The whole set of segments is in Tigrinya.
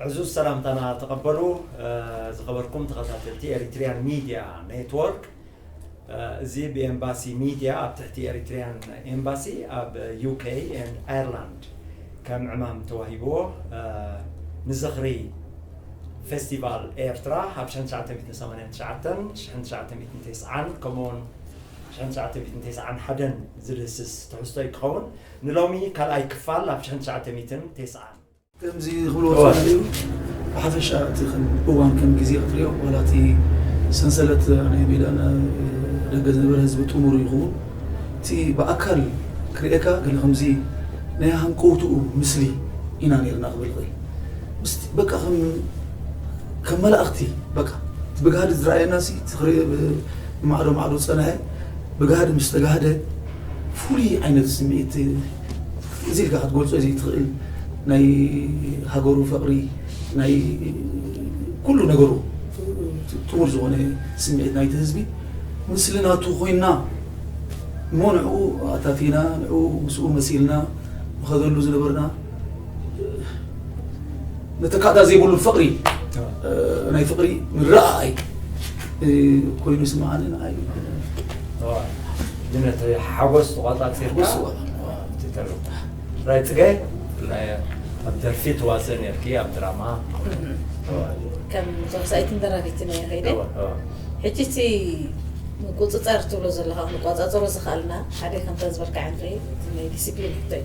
ዕዙዝ ሰላምታና ተቐበሉ። ዝኸበርኩም ተኸታተልቲ ኤሪትሪያን ሚድያ ኔትወርክ፣ እዚ ብኤምባሲ ሚድያ ኣብ ትሕቲ ኤሪትሪያን ኤምባሲ ኣብ ዩኬ ኤንድ ኣየርላንድ ከም ዕማም ተዋሂብዎ፣ ንዝኽሪ ፌስቲቫል ኤርትራ ኣብ ሽሕን ትሽዓተ ሚእትን ሰማንያን ትሽዓተን ሽሕን ትሽዓተ ሚእትን ተስዓን ከምኡውን ሽሕን ትሽዓተ ሚእትን ተስዓን ሓደን ዝድህስስ ትሕዝቶ እዩ ክኸውን። ንሎሚ ካልኣይ ክፋል ኣብ ሽሕን ትሽዓተ ሚእትን ተስዓን። ከምዚ ክብልዎ ዝኽእል እዩ። ብሓፈሻ እቲ ከም እዋን ከም ግዜ ክትሪኦ፣ ዋላ እቲ ሰንሰለት ናይ ሜዳ ደገ ዝነበረ ህዝቢ ጥሙር ይኸውን። እቲ ብኣካል ክርእየካ ገለ ከምዚ ናይ ሃንቀውትኡ ምስሊ ኢና ነይርና ክብል ይኽእል። ምስቲ በቃ ከም ከም መላእኽቲ በቃ እቲ ብግሃድ ዝረኣየና ሲ እቲ ክርኢ ብ- ማዕዶ ማዕዶ ዝጸንሐ ብግሃድ ምስ ተጋህደ ፍሉይ ዓይነት ስምዒት እዚ ኢልካ ክትገልጾ ዘይትኽእል ናይ ሃገሩ ፍቕሪ ናይ ኩሉ ነገሩ ጥሙር ዝኾነ ስምዒት ናይቲ ህዝቢ ምስሊ ናቱ ኮይና እሞ ንዕኡ ኣታቲና ንዕኡ ምስኡ መሲልና ንኸደሉ ዝነበርና መተካእታ ዘይብሉ ፍቕሪ ናይ ፍቕሪ ምርኣይ ኮይኑ ስምዓኒ ንዓይ። ግን እቲ ሓጎስ ተቋጻጺርካ ሓጎስ ተቋጻጺርካ። እቲ ተረፍ ራይ ጽገ ናይ ኣብ ደርፊ ትዋስእ ነርኪ ኣብ ድራማ ከም ተዋሳኢትን ደራፊትን እየ ከይደ። ሕጂ እቲ ምቁፅፃር ትብሎ ዘለኻ ክንቋፃፀሮ ዝኽኣልና ሓደ ከምታ ዝበልካ ዓይነት እቲ ናይ ዲሲፕሊን ሕቶ እዩ።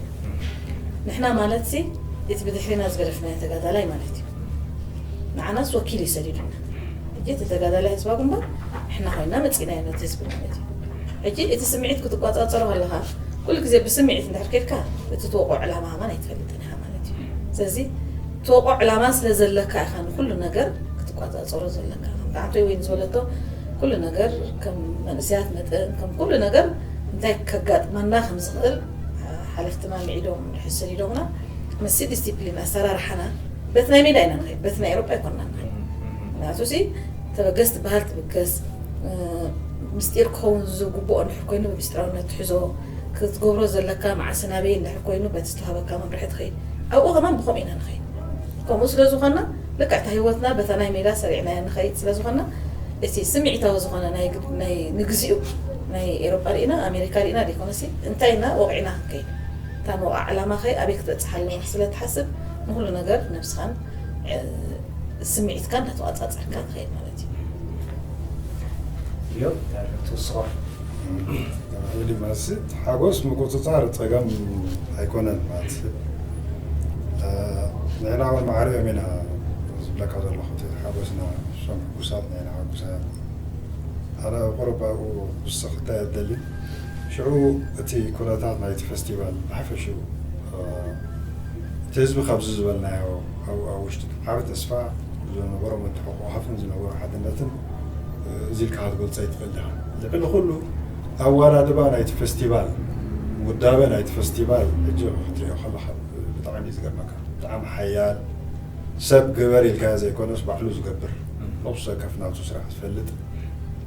ንሕና ማለት ሲ እቲ ብድሕሪና ዝገደፍናዮ ተጋዳላይ ማለት እዩ። ንዓናስ ወኪል እዩ ሰዲዱና። ሕጂ እቲ ተጋዳላይ ህዝባዊ ግንባር ንሕና ኮይና መፂእናዮ ነቲ ህዝቢ ማለት እዩ። ሕጂ እቲ ስምዒት ክትቋፃፀሮ ከለኻ ኩሉ ግዜ ብስምዒት እንድሕር ከድካ እቲ ትወቆ ዕላማ ከማን ኣይትፈልጥን ኢኻ ማለት እዩ። ስለዚ ትወቆ ዕላማ ስለ ዘለካ ኢኻ ንኩሉ ነገር ክትቋፃፀሮ ዘለካ። ከምቲ ኣንቶይ ወይን ዝበለቶ ኩሉ ነገር ከም መንእሰያት መጠን ከም ኩሉ ነገር እንታይ ከጋጥመና ከም ዝኽእል ሓለፍትና ምዒዶም ሕሰድ ኢዶምና ምስ ዲስፕሊን ኣሰራርሓና በቲ ናይ ሜዳ ኢና ንኸይድ፣ በቲ ናይ ኤሮጳ ኣይኮንና ንኸይድ። ምክንያቱ ሲ ተበገስ ትበሃል ትብገስ፣ ምስጢር ክኸውን ዝግብኦ እንድሕር ኮይኑ ብምስጢራውነት ትሕዞ፣ ክትገብሮ ዘለካ መዓስ ናበይ እንድሕር ኮይኑ በቲ ዝተዋህበካ መምርሒ ትኸይድ። ኣብኡ ከማን ብኸምኡ ኢና ንኸይድ። ከምኡ ስለ ዝኾንና ልክዕ እታ ህይወትና በታ ናይ ሜዳ ሰሪዕናያ ንኸይድ ስለ ዝኾንና እቲ ስምዒታዊ ዝኾነ ናይ ግብ ናይ ንግዚኡ ናይ ኤሮጳ ርኢና ኣሜሪካ ርኢና ደይኮነሲ እንታይ ኢና ወቕዒና ክንከይድ እታ ንወቕዓ ዕላማ ኸ ኣበይ ክትበጽሕ ኣለዋ ስለ ትሓስብ ንኹሉ ነገር ነብስኻን ስምዒትካ እንዳተቋጻጸርካ ትኸይድ ማለት እዩ። እዮ ዳይሬክት ትውስኾ ዲማስ ሓጎስ ምቁፅፃር ፀገም ኣይኮነን ማለት ንሕና እውን ማዕረ እዮም ኢና ዝብለካ ዘለኹ እቲ ሓጎስና እሶም ሕጉሳት ንሕና ሕጉሳት ኣነ ቁሩብ ኣብኡ ክውስኽ እንታይ ኣደሊ ሽዑ እቲ ኩነታት ናይቲ ፌስቲቫል ብሓፈሽኡ እቲ ህዝቢ ካብዚ ዝበልናዮ ኣብ ውሽጢ ዓቢ ተስፋ ዝነበሮ ምትሕቑቓፍን ዝነበሮ ሓድነትን እዚ ኢልካ ክትገልጾ ኣይትኽእል ዲኻ። ልዕሊ ኩሉ ኣወዳድባ ናይቲ ፈስቲቫል፣ ውዳበ ናይቲ ፈስቲቫል ሕጂ ክትሪኦ ከለኻ ብጣዕሚ እዩ ዝገርመካ። ብጣዕሚ ሓያል ሰብ ግበር ኢልካዮ ዘይኮነስ ባዕሉ ዝገብር ነብሱ ወከፍ ናቱ ስራሕ ዝፈልጥ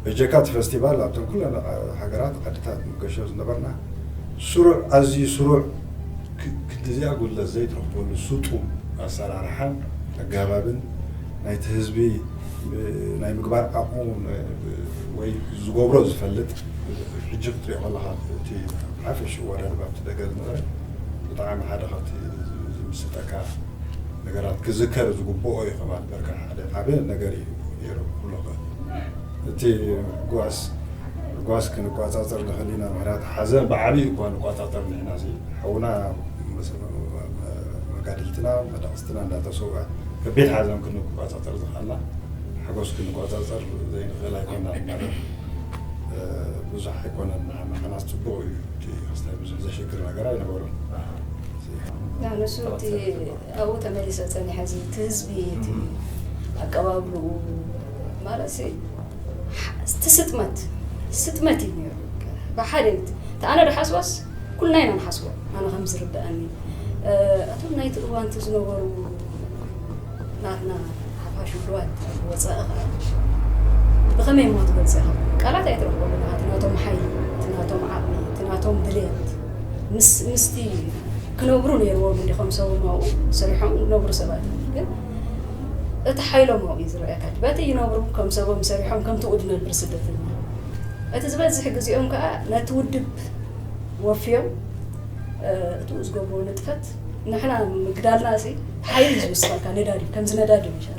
በጀካ እቲ ፈስቲቫል ኣብተን ኩለን ሃገራት ዓድታት ንገሾ ዝነበርና ስሩዕ ኣዝዩ ስሩዕ ክንድዚኣ ጉድለት ዘይትረኽበሉ ስጡም ኣሰራርሓን ኣገባብን ናይቲ ህዝቢ ናይ ምግባር ዓቕሙ ወይ ዝገብሮ ዝፈልጥ ሕጂ ክትሪኦ ከለኻ እቲ ሓፈሽ ኣወዳድባ ኣብቲ ደገ ዝነበረ ብጣዕሚ ሓደ ካብቲ ዝምስጠካ ነገራት ክዝከር ዝግብኦ እዩ ከማን በርካ ሓደ ዓበ ነገር እዩ ነይሩ ክብሎ እቲ ጓስ ጓስ ክንቋፃፀር ንኽእል ኢና ምክንያቱ ሓዘን ብዓብዩ እኳ ንቋፃፀር ንሕና እዚ ሓውና መጋድልትና መዳቕስትና እንዳተሰውዐ ከቢድ ሓዘን ክንቋፃፀር ዝኽኣልና ሓጎስ ክንቋፃፀር ዘይንኽእል ኣይኮና ማለት ብዙሕ ኣይኮነን ንዓና ጽቡቕ እዩ እቲ ክስታይ ብዙሕ ዘሸግር ነገር ኣይነበሩን ንሱ እቲ ኣብኡ ተመሊሰ ጸኒሐ እዚ እቲ ህዝቢ እቲ ኣቀባብልኡ ማለት እቲ ስጥመት ስጥመት እዩ ነይሩ ብሓደ እቲ ኣነ ድሓስቦስ ኩልና ኢና ንሓስቦ ኣነ ከም ዝርድኣኒ እቶም ናይቲ እዋንቲ ዝነበሩ ናትና ሓፋሽ ውድባት ወፃኢ ከዓ ብኸመይ እሞ ትገልፂ ኢኻ ቃላት ኣይትረኽበሉ ኢኻ እቲ ናቶም ሓይሊ እቲ ናቶም ዓቕሚ እቲ ናቶም ድልየት ምስ ምስቲ ክነብሩ ነይርዎም እንዲኾም ሰቦም ኣብኡ ሰሪሖም ነብሩ ሰባት ግን እቲ ሓይሎም ኣብኡ እዩ ዝረኣየካ። በቲ ይነብሩ፣ ከም ሰቦም ሰሪሖም ከምቲ ዝነብር ስደተኛ። እቲ ዝበዝሕ ግዜኦም ከኣ ነቲ ውድብ ወፍዮም፣ እ፣ እቲኡ ዝገብርዎ ንጥፈት ንሕና ምግዳልና ሲ ሓይሊ እዩ ዝውስኸልካ፣ ነዳዲ፣ ከምዚ ነዳዲ ይሻሎ።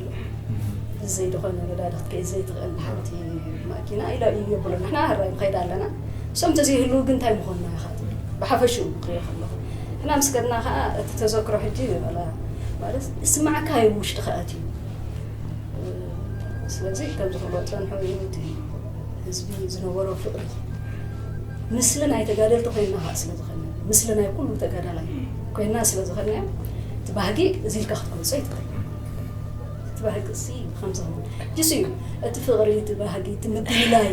ዘይድኾነ ነዳዲ ክትከይድ ዘይትኽእል ሓንቲ ማኪና ኢለ እዩ የብሎ። ንሕና ህራይ ንኸይድ ኣለና። እሶም ተዘይህልዉ ግን እንታይ ምኾንና ኢኻ ትብል። ብሓፈሽኡ ክሪኦ ከለኹ። ንሕና ምስ ከድና ኸኣ እቲ ተዘክሮ ሕጂ ይበላ ማለት ይስማዓካ እዩ ውሽጥኻ ኣትዩ። ስለዚ ከምዚ ክብሎ ዝጸንሑ እዩ እቲ ህዝቢ ዝነበሮ ፍቕሪ። ምስሊ ናይ ተጋደልቲ ኮይንና ኸኣ ስለ ዝኾነ፣ ምስሊ ናይ ኩሉ ተጋዳላይ ኮይንና ስለ ዝኾነ፣ እቲ ባህጊ እዚ ኢልካ ክትገልጾ ኣይትኽእል። እቲ ባህጊ እሲ ከምዚ ኸውን። ጅስ እዩ። እቲ ፍቕሪ፣ እቲ ባህጊ፣ እቲ ምድልላይ፣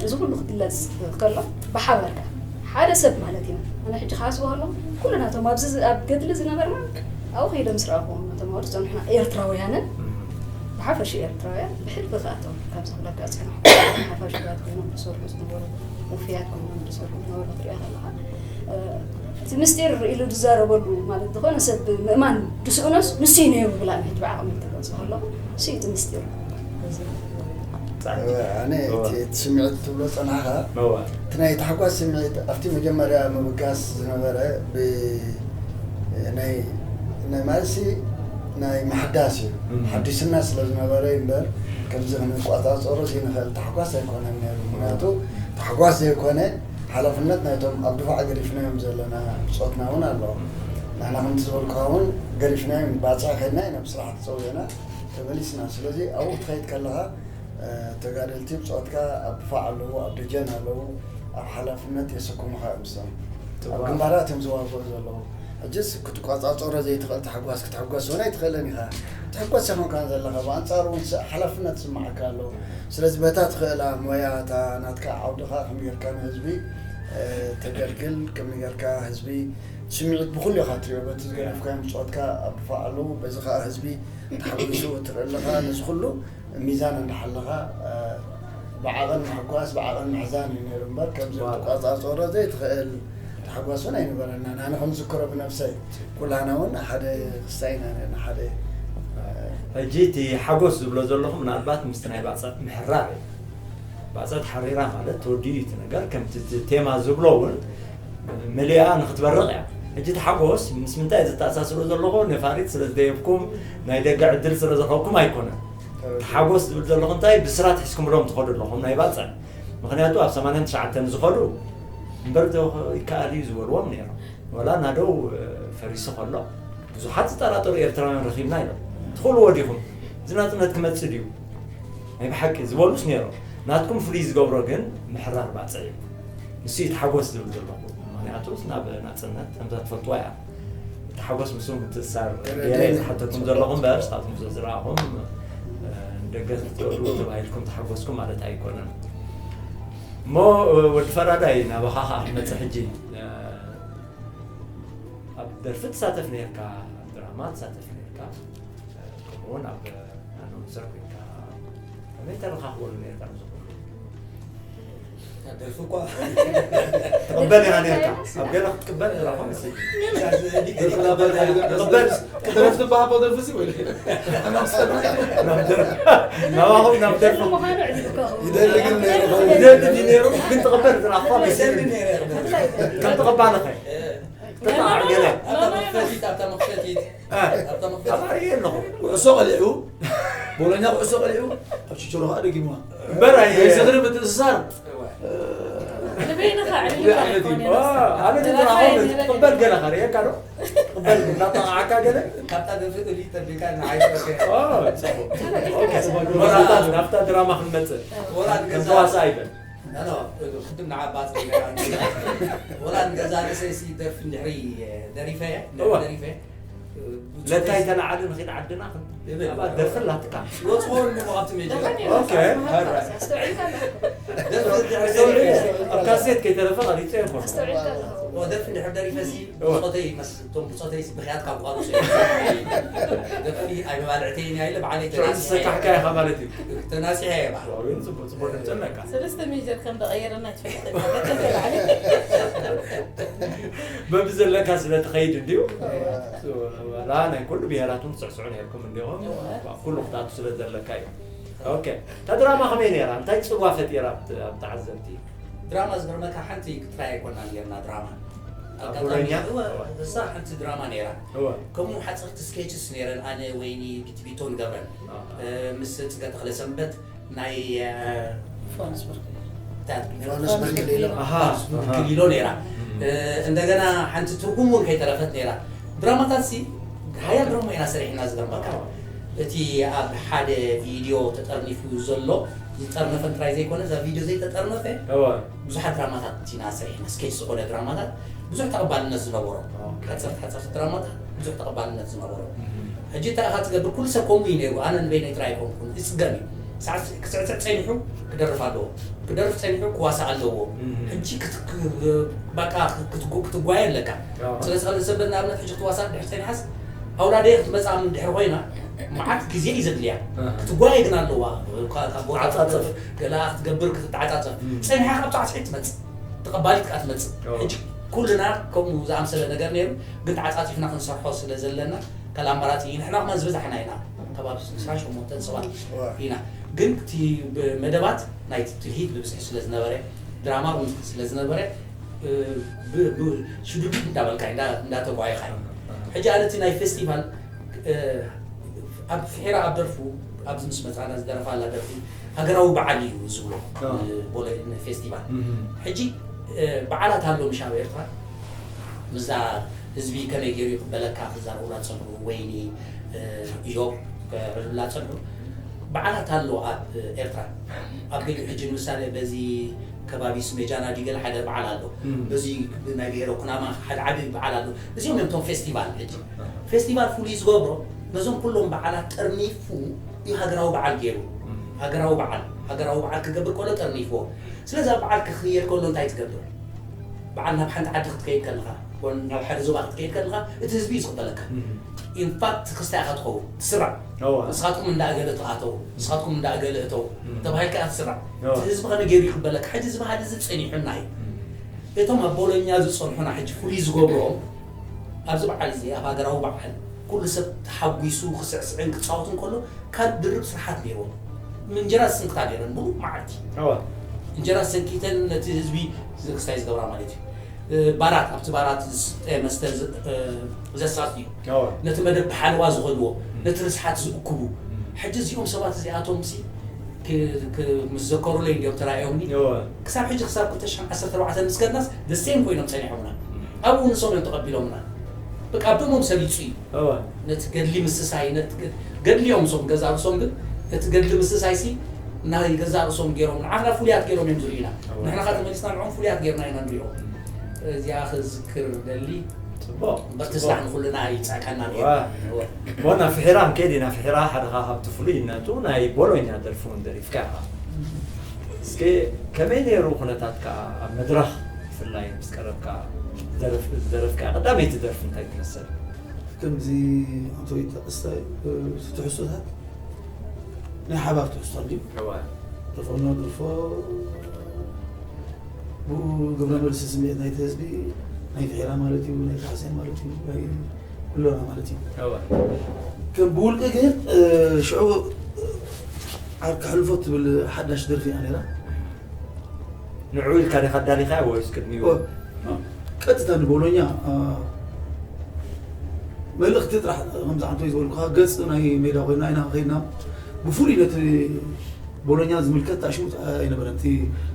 እዚ ኩሉ ክግለጽ ከሎ ብሓባር ከኣ ሓደ ሰብ ማለት ኢና። ኣነ ሕጂ ክሓስቦ ከለኹ ኩልና እቶም ኣብዚ ዝ-፣ ኣብ ገድሊ ዝነበርና ኣብኡ ከይደ ምስ ረኣኹዎም፣ እቶም ኣብኡ ዝጸንሑና ኤርትራውያንን ብሓፈሽ ኤርትራውያን ብሕልፊ ከኣ እቶም ካብዚ ክብለካ ዝጸናሕኩ ሓፋሽባት ኮይኖም ዝሰርሑ ዝነበሩ፣ ውፉያት ኮይኖም ዝሰርሑ ዝነበሩ ክትሪኦ ከለኻ፣ እ፣ እቲ ምስጢር ኢሉ ዝዛረበሉ ማለት ዝኾነ ሰብ ምእማን ዝስእኖስ ንሱ እዩ ነይሩ ብላ ሕጂ ብዓቕሚ ትገልጾ ከለኹ፣ እሱ እዩ እቲ ምስጢር። ኣነ እቲ እቲ ስምዒት ትብሎ ጸናሕካ፣ እቲ ናይ ታሕጓስ ስምዒት ኣብቲ መጀመርያ ምብጋስ ዝነበረ ብ-፣ ናይ፣ ናይ ማለትሲ ናይ ምሕዳስ እዩ። እም። ሓዲስና ስለ ዝነበረ እዩ እምበር፣ ከምዚ ክንቆጻጸሮ ዘይንኽእል ታሕጓስ ኣይኮነን ነይሩ። ምኽንያቱ ታሕጓስ ዘይኮነ ሓላፍነት ናይቶም ኣብ ድፋዕ ገዲፍናዮም ዘለና ብጾትና እውን ኣሎ። ንሕና ከምቲ ዝበልኩኻ እውን ገዲፍናዮም ባጽዕ ከድና ኢና ብስራሕ ተጸዊዕና ተመሊስና። ስለዚ ኣብኡ ክትኸይድ ከለኻ፣ እ፣ ተጋደልቲ ብጾትካ ኣብ ድፋዕ ኣለዉ፣ ኣብ ደጀን ኣለዉ፣ ኣብ ሓላፍነት የሰክሙኻ እዮም እሶም። ኣብ ጽቡቕ። ግንባራት እዮም ዝዋግኡ ዘለዉ። ሕጅስ ክትቆጻጸሮ ዘይትኽእል ታሕጓስ ክትሕጎስ እውን ኣይትኽእልን ኢኻ። ትሕጎስ ኣይኮንካን ዘለኻ፣ ብኣንጻሩ እውን ስ-፣ ሓላፍነት ይስምዓካ ኣሎ። ስለዚ በታ ትኽእላ ሞያ፣ እታ ናትካ ዓውድኻ ከመይ ጌርካ ንህዝቢ፣ እ፣ ተገልግል፣ ከመይ ጌርካ ህዝቢ ስምዒት ብኹሉ ኢኻ ትሪኦ፣ በቲ ዝገደፍካዮም ብጾትካ ኣብ ድፋዕ ኣለዉ፣ በዚ ኸኣ ህዝቢ ተሓጒሱ ትርኢ ኣለኻ። ነዚ ኩሉ ሚዛን እንዳሓለኻ፣ እ፣ ብዓቐን ምሕጓስ፣ ብዓቐን ምሕዛን እዩ ነይሩ እምበር፣ ከምዚ ዋው። ክትቆጻጸሮ ዘይትኽእል ታሕጓስ እውን ኣይነበረናን። ኣነ ከም ዝዝክሮ ብነብሰይ፣ ኩላህና እውን ሓደ ክስታይ ኢና ነርና፣ ሓደ፣ እ፣ ሕጂ እቲ ሓጎስ ዝብሎ ዘለኹ ምናልባት ምስቲ ናይ ባጽዕ ምሕራር እዩ። ባጽዕ ተሓሪራ ማለት ተወዲኡ እዩ እቲ ነገር። ከምቲ እቲ ቴማ ዝብሎ እውን መሊኣ ንኽትበርቕ እያ። ሕጂ እቲ ሓጎስ ምስ ምንታይ ዘተኣሳስሮ ዘለኹ ነፋሪት ስለ ዝደየብኩም ናይ ደገ ዕድል ስለ ዝረኸብኩም ኣይኮነን። እቲ ሓጎስ ዝብል ዘለኹ እንታይ ብስራት ሒዝኩምሎም ትኸዱ ኣለኹም ናይ ባጽዕ። ምኽንያቱ ኣብ ሰማንያን ትሽዓተን ዝኸዱ እምበር ዶ ይከኣል እዩ ዝበልዎም ነይሮም። ወላ ናደው፣ እ፣ ፈሪሱ ከሎ ብዙሓት ዝጠራጠሩ ኤርትራውያን ረኺብና ኢሎም። ትኽእልዎ ዲኹም? እዚ ናጽነት ክመጽእ ድዩ? ናይ ብሓቂ ዝበሉስ ነይሮም። ናትኩም ፍሉይ ዝገብሮ ግን ምሕራር ባጽዕ እዩ። ንሱ እዩ እቲ ሓጎስ ዝብል ዘለኹ። ምኽንያቱ ናብ ናጽነት ከምዛ ትፈልጥዋ እያ። እቲ ሓጎስ ምስኡ ምትእስሳር ገይረ እየ ዝሓተኩም ዘለኹ እምበር፣ ንስኻትኩም ብዙሕ ዝረኣኹም፣ እ፣ ንደገ ክትወዱ ተባሂልኩም ተሓጎስኩም ማለት ኣይኮነን። እሞ፣ እ፣ ወዲ ፈራዳይ ናባኻ ኸኣ ክመጽእ ሕጂ፣ እ፣ ኣብ ደርፊ ትሳተፍ ነርካ፣ ኣብ ድራማ ትሳተፍ ነርካ፣ እ፣ ከምኡ እውን ኣብ ኣናውንሰር ኮይንካ ከመይ ተረኻኽበሉ ነርካ ነዚ ኩሉ? ደርፊ እኳ ትቕበል ኢኻ ነርካ። ኣብ ገለ ክትቅበል ኢኻ ኮንሲ። ትቕበል። ደርፊ ትበሃቦ ደርፊ ሲ ወይ? ናብ ደርፊ። ናባኹም ናብ ደርፊ። ምዃኑ ዕዝብ እኮ። ይደሊ ግን ነይሩ። ይደሊ ድዩ ነይሩ? ግን ትቕበል ዝረኣኹዋ መሲሉ። ከም ተቐባሊ ኸ? ተጣዕር ገለ። ኣብታ መኽፈቲት፣ ኣብታ መኽፈቲት። እ፣ ኣብታ መኽፈቲት። ተጣዕር ኣለኹ። ኩዕሶ ቀሊዑ፣ ቦሎኛ ኩዕሶ ቀሊዑ፣ ኣብ ችቸሮ ኸኣ ደጊምዋ። እምበር ኣይ-፣ ናይ ዝኽሪ ምትእስሳር። እዋ። ንበይንኻ ኣዕሊልካ ኣይ-፣ ኣይኮነን። ዋ፣ ኣነ ተራኸብ ትቕበል ገለ ኸርእየካ ዶ? ትቕበል እናጠቓዓካ ገለ? ካብታ ደርፊ ጥልይ ጠቢካ ንዓይ ሰርገ። ኦ፣ ጽቡቕ። ኦኬ። ወላ ናብታ ድራማ ክንመጽእ። ወላ ከም ንገዛ ተዋሳእ ኣይበል። ኖ፣ ኖ፣ ቅድም ንዓ ባጽዕ ኢለ፣ ወላ ንገዛ ርእሰይ ሲ ደርፊ እንድሕሪ ደሪፈ፣ እዋ። ደሪፈ፣ ለታይ ተለዓለ ንኺድ ዓድና፣ ይብል። ኣብኣ ደርፊ ኣላትካ። ይወጽዎ ኣለዎ ኣብቲ ሜዳ። ኦኬ፣ ኣራ። ኣስተውዒልካ ኣለኻ። ደርፊ እንድሕሪ ደሪፈ። ኣብ ካሴት ከይተረፈ ቀሪጸ ይኾን። ኣስተውዒልካ ኣለኻ። ደርፊ እንድሕር ደሪፈሲ ብጾተይ ይመስል። እቶም ብጾተይ ብኽያት ካብ ቋርጾ ደርፊ ኣይመባልዕተይን እያ ኢለ ባዕለይ ሽዑ ተናጺሐ። ዝሰካሕካ ኢኻ ማለት እዩ። ተናጺሐ እየ ባዕሉ። ዋው፣ ግን ጽቡቅ ጽቡቅ ድምጺ ኣለካ። ሰለስተ ሜጀር ከም ደቐየረና ይትፈልጥ። በብዘለካ ስለ ትኸይድ እንድዩ። ዋላ ናይ ኩሉ ብሄራት እውን ትስዕስዑ ነርኩም እንዲኹም። ኩሉ ክትኣቱ ስለ ዘለካ እዩ። ኦኬ፣ እታ ድራማ ከመይ ነይራ? እንታይ ጽዋ ፈጢራ ኣብ ተዓዘብቲ? ድራማ ዝገርመካ ሓንቲ ጥራይ ኣይኮናን ጌርና ድራማ። ኣብ ኦሮምኛ? እወ፣ እሳ ሓንቲ ድራማ ነይራ። ከምኡ ሓፀርቲ ስኬችስ ነይረን፣ ኣነ፣ ወይኒ፣ ቢትቢቶ ንገብረን። ምስ ፅገ ተኽለ ሰንበት ናይ ፎንስበርግ ዮሃንስ በርክሌሎ ኣሃ፣ ክሊሎ ነይራ። እንደገና ሓንቲ ትርጉም እውን ከይተረፈት ነይራ። ድራማታት ሲ ሓያል ድራማ ኢና ሰሪሕና ዝገርመካ። እቲ ኣብ ሓደ ቪድዮ ተጠርኒፉ ዘሎ ዝጠርነፈን ጥራይ ዘይኮነ እዛ ቪድዮ ዘይተጠርነፈ እወ፣ ብዙሓት ድራማታት ኢና ሰሪሕና። ስኬች ዝኾነ ድራማታት ብዙሕ ተቐባልነት ዝነበሮ ኦኬ። ሓፀርቲ ሓፀርቲ ድራማታት ብዙሕ ተቐባልነት ዝነበሮ። ሕጂ እንታይ ኢኻ ትገብር? ኩሉ ሰብ ከምኡ እዩ ነይሩ። ኣነ ንበይነይ ጥራይ ኣይኮንኩን፣ ይፅገም እዩ። ሳዕስ- ክስዕስዕ ፀኒሑ ክደርፍ ኣለዎ፣ ክደርፍ ፀኒሑ ክዋሳእ ኣለዎ። እም። ሕጂ ክት- ክ- በቃ ክትጉ- ክትጓየ ኣለካ። ኣዎ። ስለ ዝኸለ ሰብ ንኣብነት ሕጂ ክትዋሳእ ድሕር ፀኒሓስ ኣውላደየ ክትመፅኣ ምን ድሕር ኮይና መዓት ግዜ እዩ ዘድልያ። ኣሃ። ክትጓየ ግን ኣለዋ። ካብ- ካብ ቦታ ዓፃፀፍ። ገላ ክትገብር ክትተዓፃፀፍ እም። ፀኒሓ ካብ ፃዕፅዒት ትመፅእ፣ ተቐባሊት ከዓ ትመፅእ። ኣዎ። ሕጂ ኩልና ከምኡ ዝኣምሰለ ነገር ነይሩ፣ ግን ተዓፃፂፍና ክንሰርሖ ስለ ዘለና ካልእ ኣማራፂ እዩ። ንሕና ከማን ዝበዛሕና ኢና፣ ከባቢ ዕስራን ሸሞንተን ሰባት ኢና። ግን እቲ ብ- መደባት ናይ ትልሂት ብብዝሒ ስለ ዝነበረ፣ ድራማ እውን ስለ ዝነበረ፣ እ፣ ብ- ብ- ሽዱዲት እንዳበልካ እንዳ- እንዳተጓየኻ እዩ። ሕጂ ኣነ እቲ ናይ ፌስቲቫል እ፣ ኣብ ፍሒራ ኣብ ደርፉ ኣብዚ ምስ መፃና ዝደረፋላ ደርፊ ሃገራዊ በዓል እዩ ዝብሎ። ኣዎ። እ፣ ቦለ ፌስቲቫል እም። ሕጂ እ፣ በዓላት ኣሎ ምሽ ኣብ ኤርትራ። ምዛ ህዝቢ ከመይ ገይሩ ይቕበለካ ክዛረቡላ ፀንሑ። ወይኒ እ፣ ኢዮብ ክዕልሉላ ፀንሑ። በዓላት ኣሎ ኣብ ኤርትራ። ኣብ ገሊኡ ሕጂ ንምሳሌ በዚ ከባቢ ስሜጃና ድዩ ገለ ሓደ በዓል ኣሎ። እም። በዚ ናይ ብሄረ ኩናማ ሓደ ዓቢ በዓል ኣሎ። እዚኦም እዮም እቶም ፌስቲቫል። ሕጂ ኣሃ። ፌስቲቫል ፍሉይ ዝገብሮ ነዞም ኩሎም በዓላት ጠርኒፉ እዩ ሃገራዊ በዓል ገይሩ። እም። ሃገራዊ በዓል ሃገራዊ በዓል ክገብር ከሎ ጠርኒፍዎ። ስለዚ ኣብ በዓል ክኽየድ ከሎ እንታይ ትገብር? በዓል ናብ ሓንቲ ዓዲ ክትከይድ ከለኻ ኮን ናብ ሓደ ዞባ ክትከይድ ከለኻ እቲ ህዝቢ እዩ ዝቕበለካ። እም። ኢንፋክት ክስታይ ኢኻ ትኸውን ትስራዕ። እወ። ንስኻትኩም እንዳ እገለ ተኣተው፣ ንስኻትኩም እንዳ እገለ እተው እም። ተባሂልካ ኢኻ ትስራዕ። እወ። እቲ ህዝቢ ከመይ ገይሩ ይቕበለካ? ሕጂ እዚ ባህሊ እዚ ጸኒሑና እዩ። እም። እቶም ኣብ ቦሎኛ ዝጸንሑና ሕጂ ፍሉይ ዝገብሮም ኣብዚ በዓል እዚ ኣብ ሃገራዊ በዓል ኩሉ ሰብ ተሓጒሱ ክስዕስዕን ክጻወትን ከሎ ካልእ ድርብ ስርሓት ነይርዎም። እንጀራ ዝስንክታ ነይረን ምሉእ መዓልቲ እወ። እንጀራ ሰንኪተን ነቲ ህዝቢ ክስታይ ዝገብራ ማለት እዩ። እ፣ ባራት ኣብቲ ባራት ዝስተ መስተ ዝ- እ፣ ዘሳትዩ እወ። ነቲ መደብ ብሓለዋ ዝኸድዎ ነቲ ርስሓት ዝእክቡ ሕጂ እዚኦም ሰባት እዚኣቶም ሲ ክ- ክ- ምስ ዘከሩለይ እንዲኦም ተራእዮምኒ እወ። ክሳብ ሕጂ ክሳብ ክልተ ሽሕን ዓሰርተ ኣርባዕተን ምስ ከድናስ ደሴም ኮይኖም ጸኒሖምና ኣብኡ ንሶም እዮም ተቐቢሎምና በቃ ኣብ ደሞም ሰሊጹ እዩ እወ። ነቲ ገድሊ ምስሳይ ነቲ ገ- ገድሊ እዮም እሶም ገዛ ርእሶም ግን እቲ ገድሊ ምስሳይ ሲ ናይ ገዛ ርእሶም ገይሮም ንዓኽና ፍሉያት ገይሮም እዮም ዝርእዩና እወ። ንሕና ካ ተመሊስና ንዖም ፍሉያት ገይርና ኢና ንሪኦም እዚኣ ክዝክር ደሊ ጽቡቕ። በቲ ስራሕ ንኹልና ይጸቀና ዋ። ሞና ፍሒራ ንከይድ ኢና ፍሒራ ሓደ ካብቲ ፍሉይነቱ ናይ ቦሎኛ ደርፊ እውን ደሪፍካ ኢኻ እስኪ ከመይ ነይሩ ኩነታትካ ኣብ መድረኽ ብፍላይ ምስ ቀረብካ ዝደረፍ- ዝደረፍካ ቀዳመይቲ ደርፊ እንታይ ትመስል ከምዚ ኣንቶይ ጠቕስታ ትሕዝቶታት ናይ ሓባር ትሕዝቶ እንድዩ እወ ደፈኖ ደርፎ ብኡ ግብረ መልሲ ስምዒት ናይቲ ህዝቢ ናይ ፍሒራ ማለት እዩ ናይ ካሕሴን ማለት እዩ ናይ ኩሎና ማለት እዩ እወ ከም ብውልቂ ግን እ፣ ሽዑ ዓርኪ ሕልፎ ትብል ሓዳሽ ደርፊ እያ ነይራ ንዑ ኢልካ ዲኻ ኣዳሊኻያ ወይስ ቅድሚኡ ኦ፣ ቀጥታ ንቦሎኛ እ፣ መልእኽቲ ጥራሕ ከምዚ ዓንቶይ ዝበልኩኻ ገፅ ናይ ሜዳ ኮይና ኢና ከይድና ብፍሉይ ነቲ ቦሎኛ ዝምልከት ታሽሙ ኣይነበረን እቲ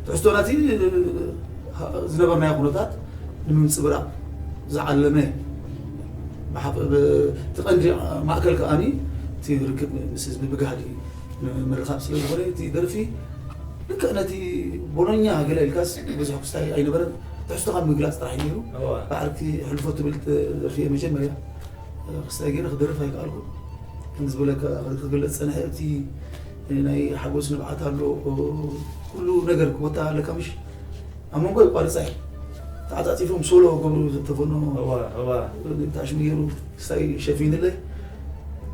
ትሕዝቶና እቲ ዝነበርናዮ ኩነታት ንምንፅብራቕ ዝዓለመ ብሓፈ- ብ- እቲ ቀንዲ ማእከል ከኣኒ እቲ ርክብ ምስ ህዝቢ ብጋህዲ ንምርኻብ ስለ ዝኾነ እቲ ደርፊ ልክዕ ነቲ ቦሎኛ ገለ ኢልካስ ብዙሕ ክስታይ ኣይነበረን ትሕዝቶኻ ምግላፅ ጥራሕ እዩ ነይሩ እወ ባዕልቲ ሕልፎ ትብል ደርፊ እየ መጀመርያ ክስታይ ገይረ ክደርፍ ኣይከኣልኩን ከም ዝበለካ ክግለፅ ፀንሐ እቲ ናይ ሓጎስ ንብዓት ኣሎ ኩሉ ነገር ክወጣ ኣለካ ምሽ ኣብ መንጎ ይቋርፃ እዩ ተዓፃፂፎም ሶሎ ገብሩ ተፈኖ ተሽሙ ገይሩ ክስታይ ሸፊንለይ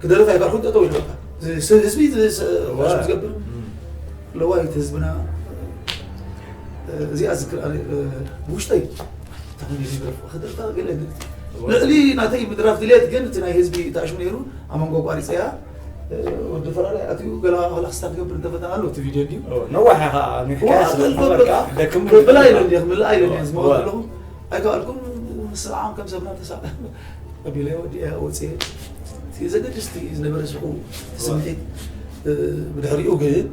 ክደርፍ ኣይካልኩን። ጠጠው ኢሉ በቃ ህዝቢ ዝገብር ለዋይ ህዝብና እዚኣ ዝክር ውሽጠይ ልዕሊ ናተይ ምድራፍ ድልየት ግን እቲ ናይ ህዝቢ ተኣሽሙ ነይሩ። ኣብ መንጎ ኣቋሪፀያ ወዲ ፈራዳይ ኣትዩ ገላ ክላ ክስታ ትገብር እንተፈተና ኣሎ እቲ ቪድዮ ድዩ ነዋሕ ኢኻ ደክም ብላ ኢለ ክምልኣ ኢለ ዝመወት ኣለኹ ኣይከኣልኩም። ምስዓም ከም ሰብና ተሳ ቀቢለ ወዲያ ወፅየ ዘገድስቲ ዝነበረ ስቁ ስምዒት ብድሕሪኡ ግን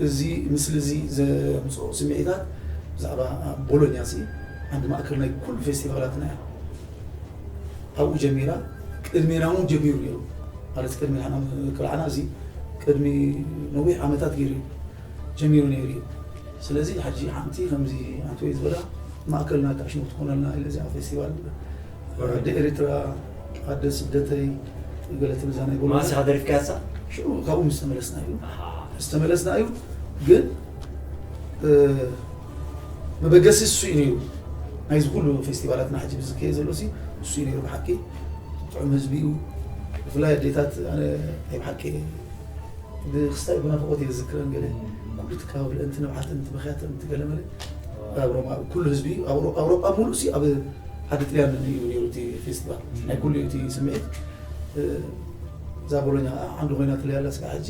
እዚ ምስሊ እዚ ዘምፅኦ ስምዒታት ብዛዕባ ቦሎኛ ሲ ዓንዲ ማእከል ናይ ኩሉ ፌስቲቫላትና እያ። ኣብኡ ጀሚራ ቅድሜና እውን ጀሚሩ ነይሩ ማለት ቅድሚ ንሕና ክልዓና እዚ ቅድሚ ነዊሕ ዓመታት ገይሩ እዩ ጀሚሩ ነይሩ እዩ። ስለዚ ሕጂ ሓንቲ ከምዚ ኣንተ ወይ ዝበላ ማእከልና ካሽሙ ትኾነልና ኢለ እዚኣ ፌስቲቫል ኣደ ኤርትራ ኣደ ስደተይ ገለ ትብል እዛ ናይ ቦሎኛ ማሲኻ ደሪፍካያ እሳ? ሽዑ ካብኡ ምስ ተመለስና እዩ ኣሃ። ምስ ተመለስና እዩ ግን እ፣ መበገሲ እሱ እዩ ነይሩ ናይዚ ኩሉ ፌስቲቫላትና ሕጂ ብዝከየ ዘሎ ሲ እሱ እዩ ነይሩ ብሓቂ ጥዑም ህዝቢ እዩ። ብፍላይ ኣዴታት ኣነ ናይ ብሓቂ ብክስታይ ብናፍቆት እየ ዝዝክረን ገለ ኩሉ ትካብ ልእንቲ ንብዓት እንቲ ምክያት እንቲ ገለ መለ ኣብ ሮማ ኩሉ ህዝቢ እዩ። ኣብ ኣውሮ- ኣውሮጳ ሙሉእ ሲ ኣብ ዓዲ ጥልያን እዩ ነይሩ እቲ ፌስቲቫል ናይ ኩሉ እቲ ስምዒት እ፣ እዛ ቦሎኛ ከዓ ዓንዲ ኮይና ትለያላ ስጋ ሕጂ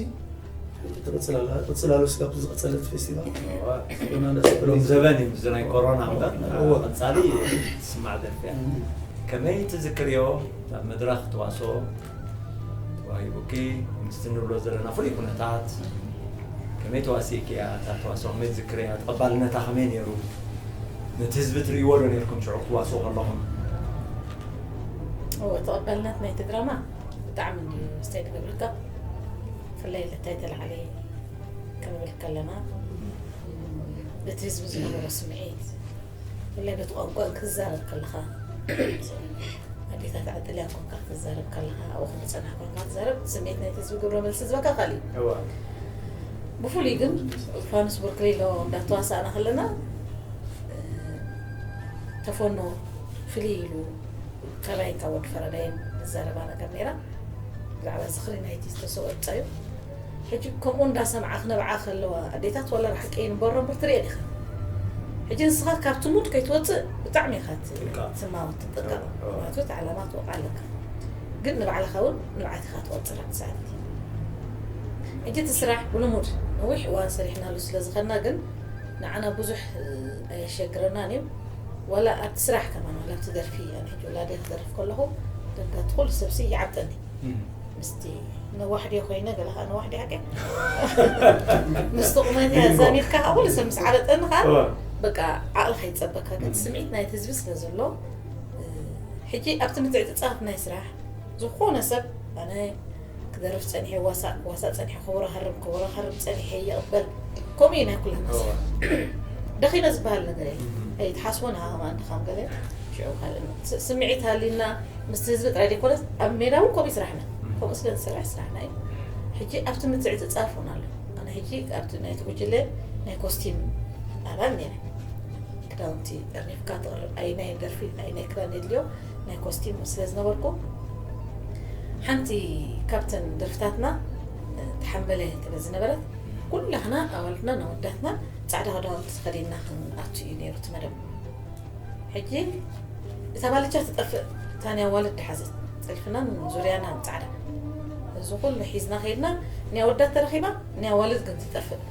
ትቕፅል ኣላ። ቅፅል ኣሎ ስጋብ ዝቐፀለት ፌስቲቫል ሎም ዘበን እዩ እዚ ናይ ኮሮና እምበር እዎ። ቀፃሊ ትስማዕ ደርፊ እያ። ከመይ ትዝክርዮ ኣብ መድረኽ ተዋስኦ ተዋሂቡኪ ምስቲ ንብሎ ዘለና ፍሉይ ኩነታት ከመይ ተዋሲእኪ እያ እታ ተዋስኦ ከመይ ትዝክርያ ተቐባልነታ ከመይ ነይሩ ነቲ ህዝቢ ትርእይዎ ዶ ነርኩም ሽዑ ክትዋስኡ ከለኹም እዎ ተቐባልነት ናይቲ ድራማ ብጣዕሚ እዩ ስታይ ትገብረካ ብፍላይ ለታይ ተላዕለ ክንብል ከለና እቲ ህዝቢ ዝነበሮ ስምዒት ብፍላይ በቲ ቋንቋ ክዛረብ ከለኻ ኣዴታት ዓጥልያ ኮንካ ክትዛረብ ከለኻ ኣብኡ ክንፀናሕ ኮንካ ትዛረብ ስምዒት ናይቲ ህዝቢ ግብረ መልሲ ዝበካ ካል እዩ ብፍሉይ ግን ፋኑስ ቦርክሌሎ እንዳተዋሳእና ከለና ተፈኖ ፍልይ ኢሉ ካባይን ካብ ወዲ ፈረዳይን ዝዛረባ ነገር ነይራ ብዛዕባ ዝኽሪ ናይቲ ዝተሰወ ፃዩ ሕጂ ከምኡ እንዳሰምዓ ክነብዓ ከለዋ ኣዴታት ዋላ ርሓቂ ይንበሮ እምበር ትሪኦ ዲኻ ሕጂ ንስኻ ካብቲ ሙድ ከይትወፅእ ብጣዕሚ ኢኻ ትማወት ትጥቀም ምክንያቱ እቲ ዓላማ ትወቕዓ ኣለካ ግን ንባዕልኻ እውን ንብዓት ኢኻ ትቐፅል ኣብቲ ሰዓት እቲ ሕጂ እቲ ስራሕ ብልሙድ ነዊሕ እዋን ሰሪሕናሉ ስለ ዝኸድና ግን ንዓና ብዙሕ ኣየሸግረናን እዩ ዋላ ኣብቲ ስራሕ ከማን ዋላ ኣብቲ ደርፊ ኣነ ሕጂ ወላደ ክደርፍ ከለኹ ደርጋ እቲ ኩሉ ሰብሲ ይዓብጠኒ ምስቲ ነዋሕ ድየ ኮይነ ገለ ከዓ ነዋሕ ድየ ሓቂ ምስቲ ቁመት እያ ዛሚድካ ከዓ ኩሉ ሰብ ምስ ዓበጠኒ ከዓ በቃ ዓቕሊ ከይፀበካ ግን ስምዒት ናይቲ ህዝቢ ስለ ዘሎ ሕጂ ኣብቲ ምትዕፅፃፍ ናይ ስራሕ ዝኾነ ሰብ ኣነ ክደርፍ ፀኒሐ ዋሳእ ክዋሳእ ፀኒሐ ክወራሃርም ክወራሃርም ፀኒሐ ይቕበል ከምኡ እዩ ናይ ኩላና ስራሕ ደኺመ ዝበሃል ነገር እየ ኣይትሓስቦ ንሃ ከማን ድኻም ገለ ሽዑ ካልእ ስምዒት ሃሊና ምስቲ ህዝቢ ጥራይ ዘይኮነስ ኣብ ሜዳ እውን ከምኡ ስራሕና ከምኡ ስለ ዝሰርሕ ስራሕና እዩ ሕጂ ኣብቲ ምትዕፅፃፍ እውን ኣሎ ኣነ ሕጂ ኣብቲ ናይቲ ጉጅለ ናይ ኮስቲም ኣባል ነይረ ክዳውንቲ ጠርኒፍካ ትቕርብ ኣይ ናይ ደርፊ ኣይ ናይ ክዳን የድልዮ ናይ ኮስቲም ስለ ዝነበርኩ ሓንቲ ካብተን ደርፍታትና ተሓንበለ ትብል ዝነበረት ኩላህና ኣዋልድና ነወዳትና ፃዕዳ ክዳውንቲ ተኸዲንና ክንኣቱ እዩ ነይሩ እቲ መደብ ሕጂ እታ ባልቻ ትጠፍእ እታ ናይ ኣዋልድ ድሓዘት ጥልፍናን ዙርያናን ፃዕዳ እዚ ኩሉ ሒዝና ከይድና ናይ ኣወዳት ተረኺባ ናይ ኣዋልድ ግን ትጠፍእ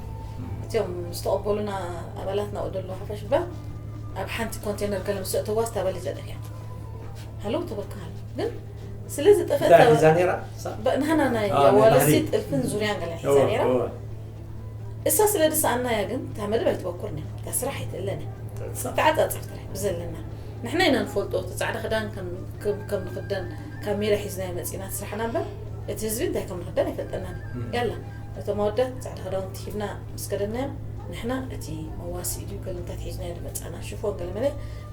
እቲኦም ዝተቐበሉና ኣባላት ናብኡ ደለዉ ሓፋሽ ባ ኣብ ሓንቲ ኮንቴነር ገለ ምስ ኣእተዋ እታ ባልቻ ጠፊኣ ሃለው ተበልካ ግን ስለ ዝጠፈእታ እንታይ ሒዛ ነይራ? ንህና ናይ ኣዋልሲ ጥልፍን ዙርያን ገለ ሒዛ ነይራ እሳ ስለ ድሰኣና እያ ግን እታ መደብ ኣይትበኩርን እያ እታ ስራሕ ኣይትእለን እያ ተዓፃፅፍ ጥራሕ ብዘለና ንሕና ኢና ንፈልጦ እቲ ፃዕዳ ክዳን ከም ንክደን ካብ ሜዳ ሒዝናዮ መፂና እቲ ስራሕና እምበር እቲ ህዝቢ እንታይ ከም ንክደን ኣይፈልጠናን ያላ ነቶም ኣወዳት ፃዕዳ ክዳውንቲ ሂብና ምስ ከደናዮም ንሕና እቲ መዋስኢ ድዩ ገለ እንታይ ሒዝናዮ ዝመፃና ሽፎን ገለ መለ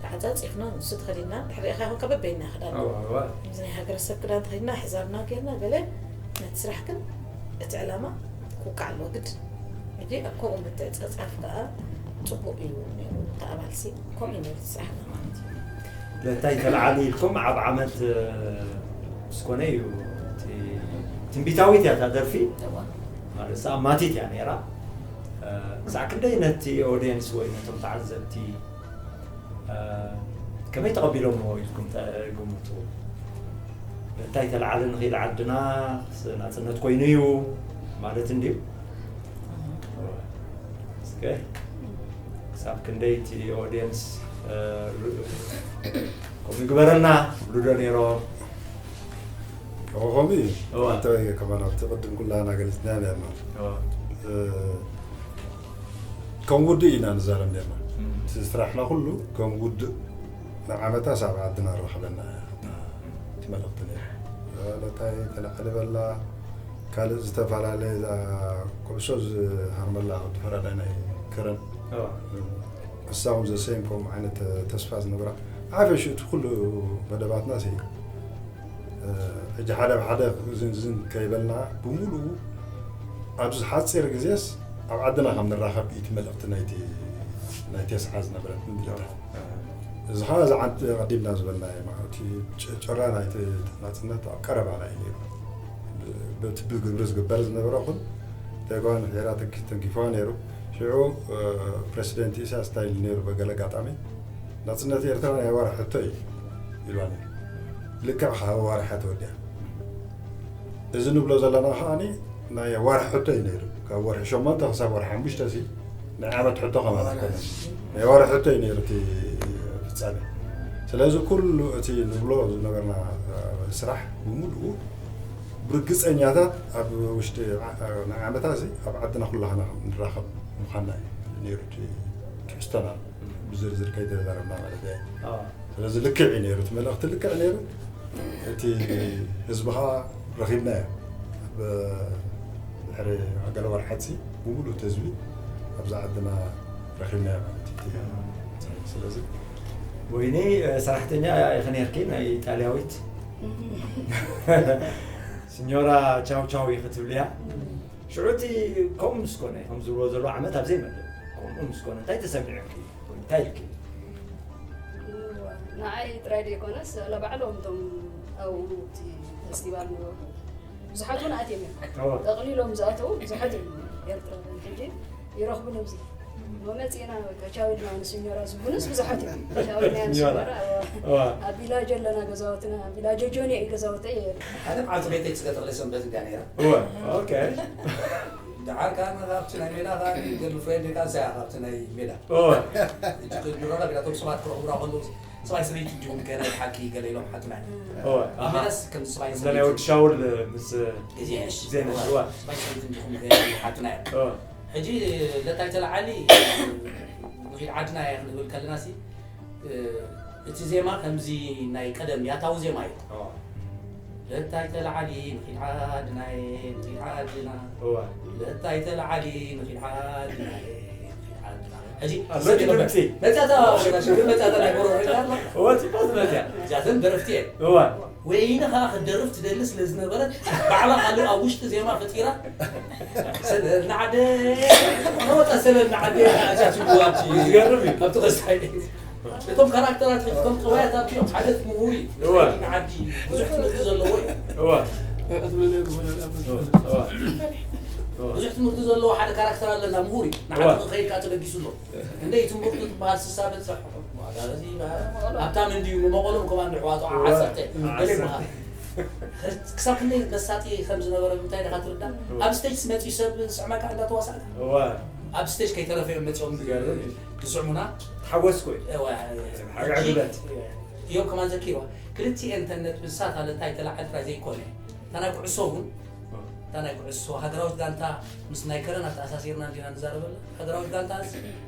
ተዓፃፂፍና ንሱ ተኸዲና ድሕሪኻ ይኹን ከበበይና ክዳን እዚ ናይ ሃገረሰብ ክዳን ተኸዲና ሕዛብና ጌርና ገለ ነቲ ስራሕ ግን እቲ ዕላማ ክውቃዕ ኣለዎ ግድ ሕጂ ኣብ ከምኡ ምትዕፅፃፍ ከዓ ጽቡቕ እዩ ነይሩ። እቲ ኣባልሲ ከምኡ እዩ ነይሩ እቲ ስራሕና ማለት እዩ። ለታይ ተለዓሊ ኢልኩም ኣብ ዓመት፣ እ፣ ምስ ኮነ እዩ። እቲ ትንቢታዊት እያ እታ ደርፊ። እዋ። ማለት ሰኣማቲት እያ ነይራ። እ፣ ክሳዕ ክንደይ ነቲ ኦድየንስ ወይ ነቶም ተዓዘብቲ፣ እ፣ ከመይ ተቐቢሎምዎ ኢልኩም ትግምቱ? ለታይ ተለዓሊ ንኺድ ዓድና ናጽነት ኮይኑ እዩ ማለት እንድዩ። እስከ ክሳብ ክንደይ እቲ ኦድየንስ፣ እ፣ ከምኡ ይግበረልና ይብሉ ዶ ነይሮም? ከምኡ ከምኡ እዩ። እዋ። እንተ ከማን ኣብቲ ቅድም ኩላና ገሊጽና ነርና። እዋ። እ፣ ከም ውድእ ኢና ንዛረብ ነርና። እም። እቲ ስራሕና ኩሉ ከም ውድእ ንዓመታ ሳብ ዓድና ረኸበና እያ። እቲ መልእኽቲ ነይሩ። ለታይ ተለዓሊ በላ ካልእ ዝተፈላለየ እዛ ኩዕሶ ዝሃርመላ ወዲ ፈራዳይ ናይ ከረን እዋ። እሳ እውን ዘሰይም ከምኡ ዓይነት ተስፋ ዝነብራ ሓፈሽ እቲ ኩሉ መደባትና ሲ ሕጂ ሓደ ብሓደ ዝን ዝን ከይበልና ብምሉኡ ኣብዚ ሓፂር ግዜስ ኣብ ዓድና ከም ንራኸብ እቲ መልእኽቲ ናይቲ ናይ ተስዓ ዝነበረት ምልታ እዚ ከዓ እዚ ዓንት ቀዲምና ዝበልና እዩ ማለት እዩ። ጭ- ጭራ ናይቲ ናፅነት ኣብ ቀረባና እዩ ነይሩ። በቲ ብግብሪ ዝግበር ዝነበረ ኹን ተጓን ፌራ ተንኪ- ተንኪፋ ነይሩ። ሽዑ እ፣ ፕሬሲደንት ኢሳያስ እንታይ ኢሉ ነይሩ? በገለ ኣጋጣሚ ናፅነት ኤርትራ ናይ ኣዋርሕ ሕቶ እዩ ኢልዋ ነይሩ። ልክዕ ካብ ኣዋርሕ ተወዲኣ እዚ ንብሎ ዘለና ከዓኒ ናይ ኣዋርሕ ሕቶ እዩ ነይሩ። ካብ ወርሒ ሸሞንተ ክሳብ ወርሒ ሓሙሽተ ሲ ናይ ዓመት ሕቶ ከማለት ኣይኮነን። ናይ ኣዋርሕ ሕቶ እዩ ነይሩ እቲ ፍጻሜ። ስለዚ ኩሉ እቲ ንብሎ ዝነበርና እ፣ ስራሕ ብምሉኡ ብርግጸኛታት ኣብ ውሽጢ ዓ- ናይ ዓመታ እዚ ኣብ ዓድና ኩላህና ንራኸብ ምዃንና እዩ ነይሩ እቲ ትሕዝቶና ብዝርዝር ከይተዛረብና ማለት እየ። እዋ። ስለዚ ልክዕ እዩ ነይሩ፣ እቲ መልእኽቲ ልክዕ ነይሩ። እቲ ህዝቢ ኸዓ ረኺብናዮ። ኣብ ድሕሪ ገለ ወርሓት ሲ ብምሉእ እቲ ህዝቢ ኣብዛ ዓድና ረኺብናዮ ማለት እዩ። እቲ ስለዚ ወይኒ እ፣ ሰራሕተኛ ኢኺ ነርኪ ናይ ኢጣልያዊት ሲኞራ ቻው ቻው ኢኺ ትብልያ። ሽዑ እቲ ከምኡ ምስ ኮነ ከም ዝብልዎ ዘሎ ዓመት ኣብ ዘይመልእ ከምኡ ምስ ኮነ እንታይ ተሰሚዑኪ? ወይ እንታይ ኢልኪ? ንዓይ ጥራይ ዘይኮነስ፣ ላ ባዕሎም እቶም ኣብኡ እቲ ፌስቲቫል ነበሩ ብዙሓት እውን ኣትዮም እዮም። እዋ። ጠቕሊሎም ዝኣተዉ ብዙሓት እዮም ኤርትራውያን። ሕጂ ይረኽቡን ኣብዚ መመፂእና በቃ ቻው ኢልና ንስኞራ ዝብሉንስ ብዙሓት እዮም። ቻው ኢልና ሲኞራ። ንስኞራ ኣብ- እዋ። ኣብ ቪላጆ ኣለና ገዛውትና፣ ቪላጆ ጆኒ እዩ ገዛውተይ። ሓደ መዓልቲ ቤተይ ትስገ ተኽለ ሰንበት እንዲያ ነይራ። እዋ። ኦኬ። ደሓር ከኣ ካብቲ ናይ ሜዳ ከኣ ገርል ፍሬንድ ከኣ ንሳ እያ ካብቲ ናይ ሜዳ። እዋ። እጅ ክድረራ ቢላቶም ሰባት ክረኽቡና ከለዉ ሰብኣይ ሰበይቲ እንዲሁ ንገና ሓቂ ገለ ኢሎም ሓቱና እዮም። እዋ። ኣብ ሜዳስ ከም ሰብኣይ እዛ ናይ ወዲ ሰበይቲ ሻውል ምስ ዜንሽ ዜንሽ፣ እዋ። ሰብኣይ ሰበይቲ እንዲኹም ንገና ሓቱና እዮም። እዋ። ሕጂ ለታይ ተለዓሊ ንኺድ ዓድና እያ ክንብል ከለና ሲ እ፣ እቲ ዜማ ከምዚ ናይ ቀደም ያታዊ ዜማ እዩ። እዋ። ለታይ ተለዓሊ ንኺድ ዓድናየ ንኺድ ዓድና እዋ። ለታይ ተለዓሊ ንኺድ ዓድናየ ንኺድ ዓድና። ሕጂ ኣብ መቲ ድምጺ። መጻታ ሽግር መጻታ ናይ ጎረቤት ኣላ። እዋ፣ ጽቡቕ ዝመት እያ። እዚኣተን ደረፍቲ እየን። እዋ። ወይኒ ኸዓ ክትደርፍ ትደሊ ስለ ዝነበረት ባዕላ ካልእ ኣብ ውሽጢ ዜማ ፈጢራ ሰለልና ዓደ ነወጣ ሰለልና ዓደ ኣጃ ትብሉ ኣብቲ ዝገርም እዩ። ኣብቲ ክስታይ እቶም ካራክተራት ሕጂ ከም ጠባያት ኣብዚኦም ሓደ ምሁር እዩ እዋ። ንዓዲ ብዙሕ ትምህርቲ ዘለዎ እዩ እዋ። እዋ። ብዙሕ ትምህርቲ ዘለዎ ሓደ ካራክተር ኣለና ምሁር እዩ ንዓዲ እዋ። ክኸይድ ከዓ ተበጊሱ ኣሎ እንደ ትምህርቱ ትበሃል ስሳ በፅሕ እዚ ሃብታም እንድዩ መቐሎም ከማን ኣሕዋቱ ዓሰርተ ገለ ይበሃል ክሳብ ክንደይ መሳጢ ከም ዝነበረ ብምንታይ ዲኻ ትርዳእ ኣብ ስቴጅ መፂኡ ሰብ ዝስዕመካ እንዳተዋሳእካ እዋ። ኣብ ስቴጅ ከይተረፈ እዮም መፂኦም ዝገርም እዩ። ዝስዕሙና ተሓወስኩ እዩ። እዋ፣ ሓጋግለት። እዮም ከማን ዘኪርዋ ክልቲኤን ተን ነጥቢ ንሳት ኣለንታይ ተላዓል ጥራይ ዘይኮነ እታ ናይ ኩዕሶ እውን እታ ናይ ኩዕሶ ሃገራዊት ጋንታ ምስ ናይ ከረን ኣተኣሳሲርና እንዲና ንዛረበላ ሃገራዊት ጋንታ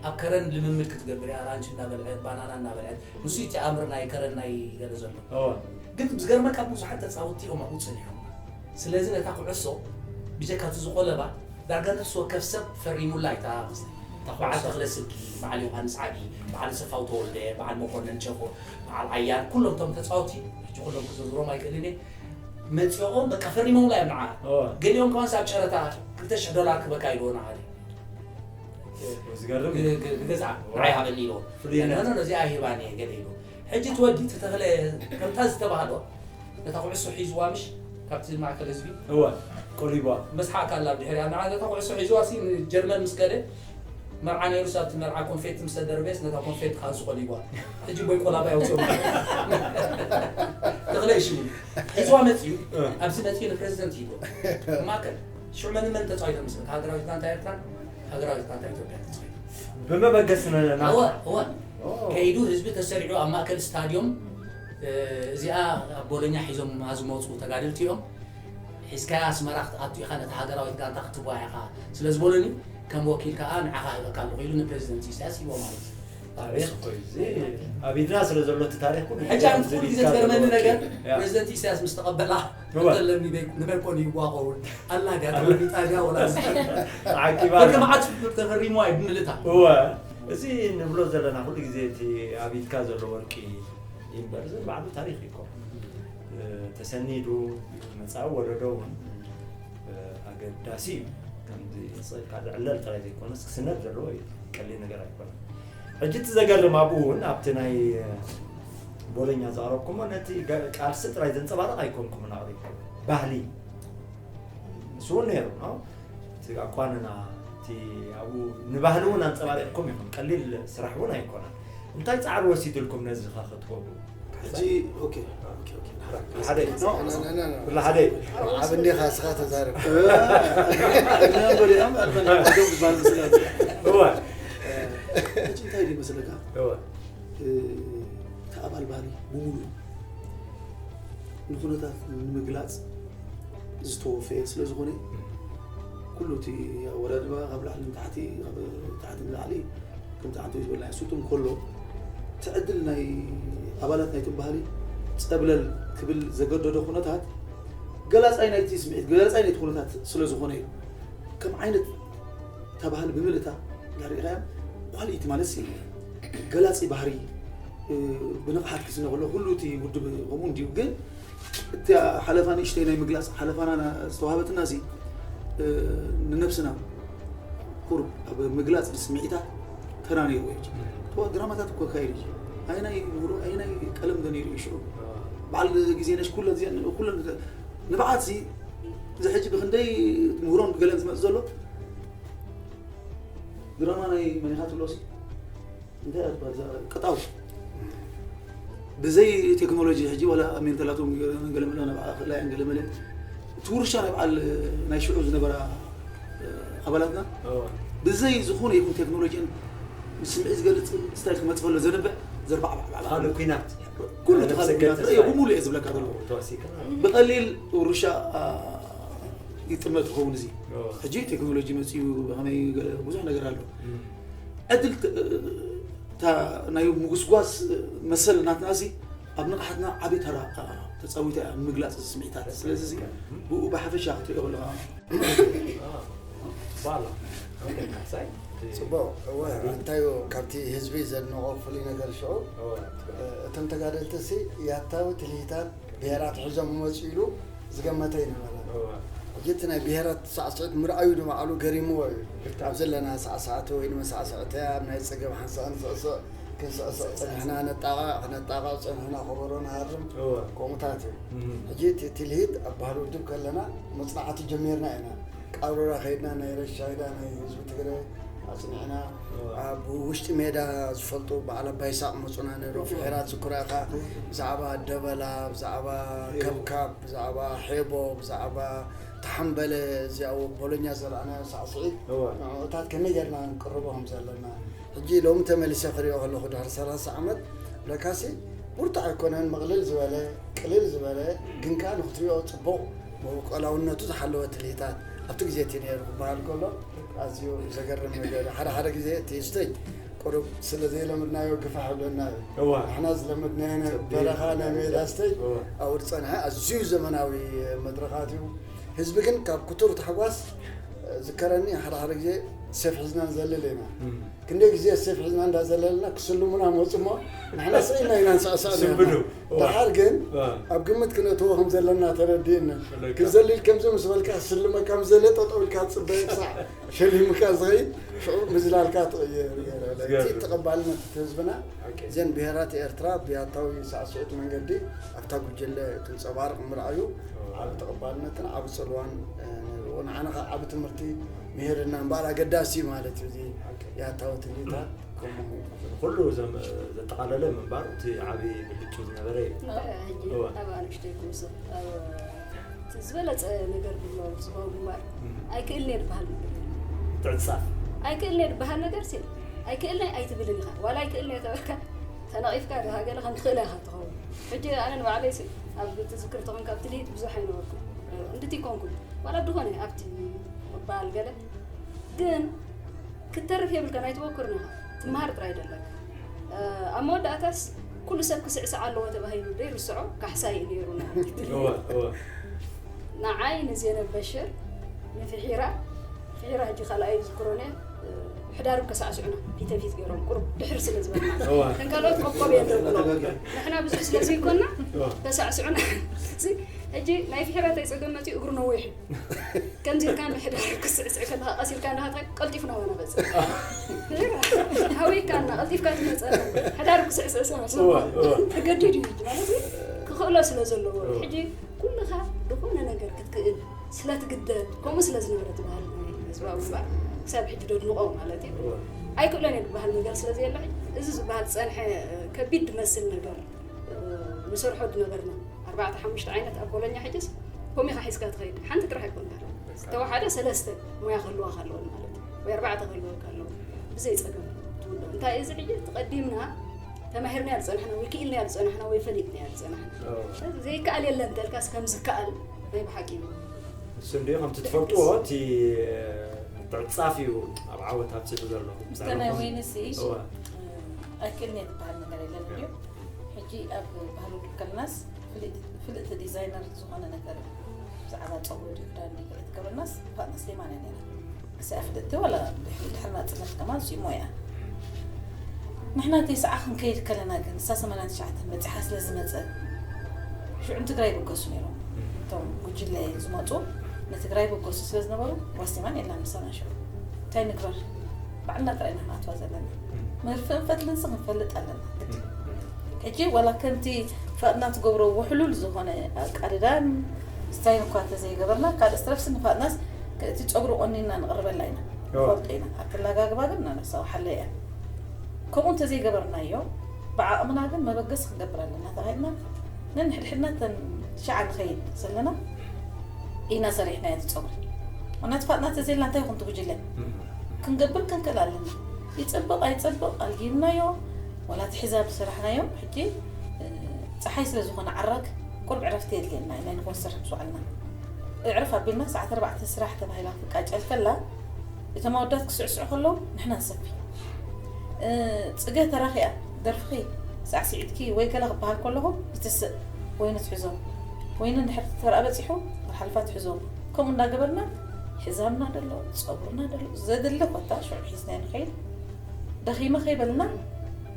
ኣብ ከረን ልምምድ ክትገብር እያ ራንች እናበልዐት ባናና እናበልዐት ንሱ እቲ ኣምር ናይ ከረን ናይ ገለ ዘሎ እዋ። ግን ዝገርመካ ብዙሓት ተፃወትቲ እዮም ኣብኡ ፀኒሖም ስለዚ ነታ ኩዕሶ ብጀካ እቲ ዝቆለባ ዳርጋ ነፍሲ ወከፍ ሰብ ፈሪሙላ እታ በዓል ተኽለ ስልኪ በዓል ዮሃንስ ዓቢ በዓል ሰፋው ተወልደ በዓል መኮነን ቸፎ በዓል ኣያን ኩሎም እቶም ተፃወትቲ ሕጂ ኩሎም ክዝርዝሮም ኣይክእልን እየ መፂኦም በቃ ፈሪሞምላ እዮም ንዓ እዋ። ገሊኦም ከማን ኣብ ጨረታ ክልተ ሽሕ ዶላር ክበካ ኢልዎ ንዓሊ ዝገርም ግ- ግ- ግዛዕ ንዓይ ሃበኒ ኢልዎ። ፍሉይነት። ኖ፣ ኖ፣ እዚኣ ሂባኒ እየ ገለ ኢሉ። ሕጂ እቲ ወዲ እቲ ተኽለ ከምታ ዝተባህሎ ነታ ኩዕሶ ሒዝዋ ምሽ ካብቲ ማእከል ህዝቢ እወ ቆሊቧ መስሓቅ ኣላ ብድሕሪኣ ንዓ ነታ ኩዕሶ ሒዝዋ ሲ ንጀርመን ምስ ከደ መርዓ ነይሩ ሳብቲ መርዓ ኮንፌት ምስ ተደርበስ ነታ ኮንፌት ካንሱ ቆሊቧ። ሕጂ ቦይ ቆላባ ያውፅኦ ተኽለ ይሽሙ ሒዝዋ መፅዩ ኣብዚ መፅዩ ንፕሬዚደንት ሂቦ ማእከል ሽዑ መን መን ተፃዊቶም ምስ ሃገራዊት ጋንታ ኤርትራን ሃገራዊት ጋንታ ኢትዮጵያ ተፃዊቶም ብመበገሲ እወ እወ ከይዱ ህዝቢ ተሰሪዑ ኣብ ማእከል ስታድዮም እዚኣ ኣብ ቦሎኛ ሒዞም ዝመፁ ተጋደልቲ እዮም ሒዝካያ ኣስመራ ክትኣቱ ኢኻ ነታ ሃገራዊት ጋንታ ክትዋ ኢኻ ስለ ዝበሉኒ ከም ወኪል ከዓ ንዓኻ ሂበካ ኣለኹ ኢሉ ንፕሬዚደንት ኢሳያስ ሂቦ ማለት እዩ ታሪክ እኮ እዩ እዚ ኣብ ኢድና ስለ ዘሎ እቲ ታሪክ ኩሉ ሕጂ ኣንቲ ኩሉ ግዜ ዝገርመኒ ነገር ፕሬዚደንት ኢሳያስ ምስ ተቐበላ ተለኒ ንመን ኮን ይዋኸውን ኣላ ድያ ተቐቢጣ ድያ ወላ ዓቂባ በቃ መዓት ተፈሪሙ ኣይብንልታ እወ እዚ ንብሎ ዘለና ኩሉ ግዜ እቲ ኣብ ኢድካ ዘሎ ወርቂ ይንበር ዝብል ባዕሉ ታሪክ እዩ እኮ ተሰኒዱ መፃኢ ወለዶ እውን ኣገዳሲ እዩ ከምዚ ስእልካ ዝዕለል ጥራይ ዘይኮነስ ክስነድ ዘለዎ እዩ ቀሊል ነገር ኣይኮነን ሕጂ እቲ ዘገርም ኣብኡ እውን ኣብቲ ናይ ቦሎኛ ዘቕረብኩሞ ነቲ ቃልሲ ጥራይ ዘንፀባርቕ ኣይኮንኩምን ኣቕሪብኩም ባህሊ ንሱ እውን ነይሩ እቲ ኣቋንና እቲ ኣብኡ ንባህሊ እውን ኣንፀባሪቕኩም ኢኹም ቀሊል ስራሕ እውን ኣይኮነን እንታይ ፃዕሪ ወሲድልኩም ነዚ ኸ ክትገብሩ ሕጂ ኦኬ ኦኬ ኦኬ ሓደ ኖ ኖ ኖ ኖ ኩላ ሓደ ኣብ እንዲኻ ስኻ ተዛረብ ነበር ያም ኣልፈና ደው ባል ስላት እወ ሕጂ እንታይ ድዩ መስለካ እወ እቲ ኣባል ባህሊ ብምሉኡ ንኩነታት ንምግላፅ ዝተወፈየ ስለ ዝኾነ ኩሉ እቲ ኣወዳድባ ካብ ላዕሊ ንታሕቲ ካብ ታሕቲ ንላዕሊ ከምቲ ዓንተው ዝበልና ስጡም ከሎ እቲ ዕድል ናይ ኣባላት ናይቶም ባህሊ ፀብለል ክብል ዘገደዶ ኩነታት ገላፃይ ናይቲ ስምዒት ገላፃይ ናይቲ ኩነታት ስለ ዝኾነ እዩ ከም ዓይነት እታ ባህሊ ብምልእታ ዳሪእኻያ ኳሊቲ ማለት ሲ ገላፂ ባህሪ ብንቕሓት ክስነ ከሎ ኩሉ እቲ ውድብ ከምኡ እንዲዩ ግን እቲ ሓለፋ ንእሽተይ ናይ ምግላፅ ሓለፋና ዝተዋሃበትና ሲ ንነብስና ቁሩብ ኣብ ምግላፅ ስምዒታት ተራ ነይርዎ እዩ ድራማታት እኮ ካይድ እዩ ኣይናይ ምሁሮ ኣይናይ ቀለም ዶ ነይሩ እዩ ሽዑ በዓል ግዜ ነሽ ኩለን ኩለን ንብዓት ሲ እዚ ሕጂ ብክንደይ ምሁሮን ገለን ዝመፅ ዘሎ ድራማ ናይ መኒኻ ትብሎ ሲ እንታይ እያ ትበሃል እዛ ቅጣው ብዘይ ቴክኖሎጂ ሕጂ ዋላ ሜንተላቶም ገለመለ ናብዓ ክእላያን ገለመለ እቲ ውርሻ ናይ በዓል ናይ ሽዑ ዝነበራ ኣባላትና ብዘይ ዝኾነ ይኹን ቴክኖሎጂን ስምዒት ዝገልፅ ስታይል ክመፅእ ከሎ ዘንብዕ ዘርባዕባዕባዕ ካልእ ኩናት ኩሉ እቲ ካልእ ኩናት ርእዮ ብምሉእ እየ ዝብለካ ዘለኹ ተዋሲካ ብቐሊል ውርሻ ይጥመት ክኸውን እዚ ሕጂ ቴክኖሎጂ መፅኡ ከመይ ብዙሕ ነገር ኣሎ ዕድል እታ ናይ ምጉስጓስ መሰል ናትና እዚ ኣብ ንቕሓትና ዓብዪ ተራ ተፃዊታ እያ ምግላፅ እዚ ስምዒታት ስለዚ እዚ ብኡ ብሓፈሻ ክትሪኦ ከለካ ባላ ካሕሳይ ፅቡቅ እወ ኣንታዩ ካብቲ ህዝቢ ዘድንቆ ፍሉይ ነገር ሽዑ እቶም ተጋደልቲ ሲ ያታዊ ትልሂታት ብሄራት ሒዞም መፁ ኢሉ ዝገመተ ይነበረ ሕጂ እቲ ናይ ብሄራት ሳዕስዕት ምርኣዩ ንባዕሉ ገሪምዎ እዩ ኣብ ዘለና ሳዕሳዕቲ ወይ ድማ ሳዕስዕቲ ኣብ ናይ ፀገም ሓንሳእ ንስዕስዕ ክንስዕስዕ ፀኒሕና ነጣቕዕ ክነጣቕዕ ፀኒሕና ከበሮ ንሃርም ከምኡታት እዩ ሕጂ እቲ ትልሂት ኣብ ባህሊ ውድብ ከለና መፅናዕቲ ጀሚርና ኢና ቃብሮራ ከይድና ናይ ረሻይዳ ናይ ህዝቢ ትግረ ኣፅኒዕና ኣብ ውሽጢ ሜዳ ዝፈልጡ በዓል ኣባይ ሳቅ መፁና ነይሩ ፍሒራት ዝኩራእካ ብዛዕባ ደበላ ብዛዕባ ከብካብ ብዛዕባ ሔቦ ብዛዕባ ተሓምበለ እዚኣ ቦሎኛ ዘርኣናዮ ሳዕስዒት ንዕኡታት ከመይ ጌርና ንቅርቦ ከም ዘለና ሕጂ ሎሚ ተመሊሰ ክሪኦ ከለኹ ድሕሪ ሰላሳ ዓመት ለካሲ ብርቱዕ ኣይኮነን ምቕልል ዝበለ ቅልል ዝበለ ግን ከዓ ንክትሪኦ ፅቡቕ መበቆላውነቱ ዝሓለወ ትልሂታት ኣብቲ ግዜ እቲ ነይሩ ክበሃል ከሎ ኣዝዩ ዘገርም ነገር እዩ ሓደ ሓደ ግዜ እቲ ስቴጅ ቁሩብ ስለ ዘይለመድናዮ ግፋሕ ይብለና እዩ ንሕና ዝለመድናዮ ናይ በረኻ ናይ ሜዳ ስቴጅ ኣብኡ ዝፀንሐ ኣዝዩ ዘመናዊ መድረኻት እዩ ህዝቢ ግን ካብ ክቱር ታሕጓስ ዝከረኒ ሓደ ሓደ ግዜ ሴፍ ሒዝና ንዘልል ኢና። ክንደይ ግዜ ሴፍ ሒዝና እንዳዘለልና ክስልሙና መፁ እሞ ንሕና ስኢልና ኢና ንሳዕሳዕ ነርና። ስንብዱ። እዋ። ደሓር ግን እዋ። ኣብ ግምት ክነእትዎ ከም ዘለና ተረዲእና። ለካ። ክዘልል ከምዚ ምስ በልካ ክስልመካ ምስ ዘለ ጠጠው ኢልካ ትፅበ ክሳዕ ሸሊሙካ ዝኸይድ ሽዑ ምዝላልካ ትቕየር። እቲ ዝገርም። ተቐባልነት እቲ ህዝብና ኦኬ። እዘን ብሄራት ኤርትራ ብያታዊ ሳዕስዑት መንገዲ ኣብታ ጉጅለ ክንፀባርቕ ምርኣዩ ዓቢ ተቐባልነትን ዓቢ ፅልዋን ነይርዎ። ንዓና ከዓ ዓቢ ትምህርቲ ምሂርና እምበኣር ኣገዳሲ ማለት እዩ። እዚ ያታዊ ትልሂታት ከምኡ ኩሉ ዘም- ዘጠቓለለ ምንባር እቲ ዓቢ ብልጭ ዝነበረ እዩ። እንታይ ሕጂ እወ። ኣብ ኣንሽተይ ክውሰድ ኣብ እቲ ዝበለፀ ነገር ብሎ ዝባው ግንባር እም። ኣይክእልን እየ ዝበሃል ነገር የለን። ትዕፃፍ ኣይክእልን እየ ዝበሃል ነገር ሲ ኣይክእልን ኣይትብልን ኢኻ። ዋላ ኣይክእልን እየ ተበልካ ተነቒፍካ ድኻ ገለ ከም ትኽእላ ኢኻ ትኸውን። ሕጂ ኣነ ንባዕለይ ሲ ኣብ ትዝክር ተኾንካ ኣብቲ ልሂት ብዙሕ ኣይነበርኩ እንድቲ ይኮንኩ ዋላ ድኾነ ኣብቲ ምባል ገለ ግን ክትተርፍ የብልካ ናይ ትበኩር ነኻ ትመሃር ጥራይ ደለካ ኣብ መወዳእታስ ኩሉ ሰብ ክስዕስዕ ኣለዎ ተባሂሉ ዘይርስዖ ካሕሳይ እዩ ነይሩ። እወ እወ ንዓይ ንዜነብ በሽር ንፍሒራ ፍሒራ ሕጂ ካልኣይ ዝክሮነ ሕዳሩ ከሳዕስዑና ፊተፊት ገይሮም ቁሩብ ድሕር ስለ ዝበልና እወ ከም ካልኦት ቆቆብ የለን ብሎም ንሕና ብዙሕ ስለ ዘይኮና እወ ተሳዕስዑና ሕጂ ናይ ፍሒራ እንታይ ፀገም መፅዩ እግሩ ነዊሕ እዩ ከምዚ ኢልካ ምሕዳር ክስዕስዕ ከለካ ቀስ ኢልካ እንዳሃጥካ ቀልጢፉ ናባና መፅእ ሃዊካ እና ቀልጢፍካ ትመፀ ሕዳር ክስዕስዕ ሰብሰብ እወ እወ ተገዲዱ እዩ ማለት እዩ ክኽእሎ ስለ ዘለዎ ሕጂ ኩልኻ ዝኾነ ነገር ክትክእል ስለ ትግደድ ከምኡ ስለ ዝነበረ ትበሃል ህዝባዊ ግንባር ክሳብ ሕጂ ደድንቆ ማለት እዩ ኣይክእሎን እየ ዝበሃል ነገር ስለ ዘየለ እዚ ዝበሃል ዝፀንሐ ከቢድ ዝመስል ነገር ንሰርሖ ዝነበርና ኣርባዕተ ሓሙሽተ ዓይነት ኣብ ቦሎኛ ሕጅስ ኮሚኻ ሒዝካ ትኸይድ ሓንቲ ጥራሕ ኣይኮንካ ተወሓደ ሰለስተ ሞያ ክህልዋ ኣለወን ማለት እዩ ወይ ኣርባዕተ ክህልወካ ኣለዎ ብዘይ ፀገም ትውዶ እንታይ እዚ ሕጂ ተቐዲምና ተማሂርናዮ ዝፀናሕና ወይ ክኢልናዮ ዝፀናሕና ወይ ፈሊጥናዮ ዝፀናሕና ዘይከኣል የለን ተልካስ ከም ዝከኣል ናይ ብሓቂ እዩ እሱ እንዲ ከምቲ ትፈልጥዎ እቲ ምትዕፃፍ እዩ ኣብ ዓወት ኣብፂሑ ዘሎ ምስተ ናይ ወይኒ ሲ እወ ኣይክእልን እየ ዝበሃል ነገር የለን እንድዩ ሕጂ ኣብ ባህሉ ከለናስ ፍልጥ- ፍልጥቲ ዲዛይነር ዝኾነ ነገር ብዛዕባ ፀጉሪ ድዩ ክዳን ድዩ ገለ ትገብረናስ ፋጥና ስሌማን እያ ነይራ እሳ ፍልጥቲ ወላ ድሕሪ ናፅነት ከማን ስሞ እያ ንሕና ተስዓ ክንከይድ ከለና ግን እሳ ሰማንያን ትሽዓተን በፂሓ ስለ ዝመፀ ሽዑ ንትግራይ ይብገሱ ነይሮም እቶም ጉጅለ ዝመፁ ንትግራይ ይብገሱ ስለ ዝነበሩ ዋስቴማን የላን ምሳና ሽዑ እንታይ ንግበር ባዕልና ጥራይ ኢና ክንኣትዋ ዘለና መርፍእን ፈትልን ሲ ክንፈልጥ ኣለና ግድን ሕጂ ዋላ ከምቲ ፋጥና ትገብሮ ውሕሉል ዝኾነ ኣቃድዳን ስታይል እኳ ተዘይገበርና ካልእ ስትረፍሲ ንፋጥናስ እቲ ፀጉሪ ቆኒና ንቕርበላ ኢና ንፈልጦ ኢና ኣብቲ ኣላጋግባ ግን ናነሳው ሓለ እያ ከምኡ እንተዘይገበርናዮ ብዓቕምና ግን መበገሲ ክንገብር ኣለና ተባሂልና ነንሕድሕድና ተን ትሽዓ ንኸይድ ዘለና ኢና ሰሪሕናዮ እቲ ፀጉሪ ምክንያቱ ፋጥና ተዘይልና እንታይ ይኹን ትጉጅለ ክንገብር ክንክእል ኣለና ይፅብቕ ኣይፅብቕ ኣልጊብናዮ ዋላ እቲ ሒዛ ዝሰራሕናዮ ሕጂ ፀሓይ ስለ ዝኾነ ዓራግ ቁርብ ዕረፍቲ የድልየና ኢና ንኮንሰርት ምስ ዋዕልና እዕርፍ ኣቢልና ሰዓት ኣርባዕተ ስራሕ ተባሂላ ክትቃጨል ከላ እቶም ኣወዳት ክስዕስዑ ከለዉ ንሕና ንሰፊ ፅገ ተራኺኣ ደርፍኺ ሳዕስዒትኪ ወይ ገለ ክበሃል ከለኹ ይትስእ ወይኑ ትሕዞ ወይኑ እንድሕር ተረኣ በፂሑ ሓልፋ ትሕዞ ከምኡ እንዳገበርና ሕዛምና ደሎ ፀጉርና ደሎ ዘድሊ ኮታ ሽዑ ሒዝና ንኸይድ ደኺመ ከይበልና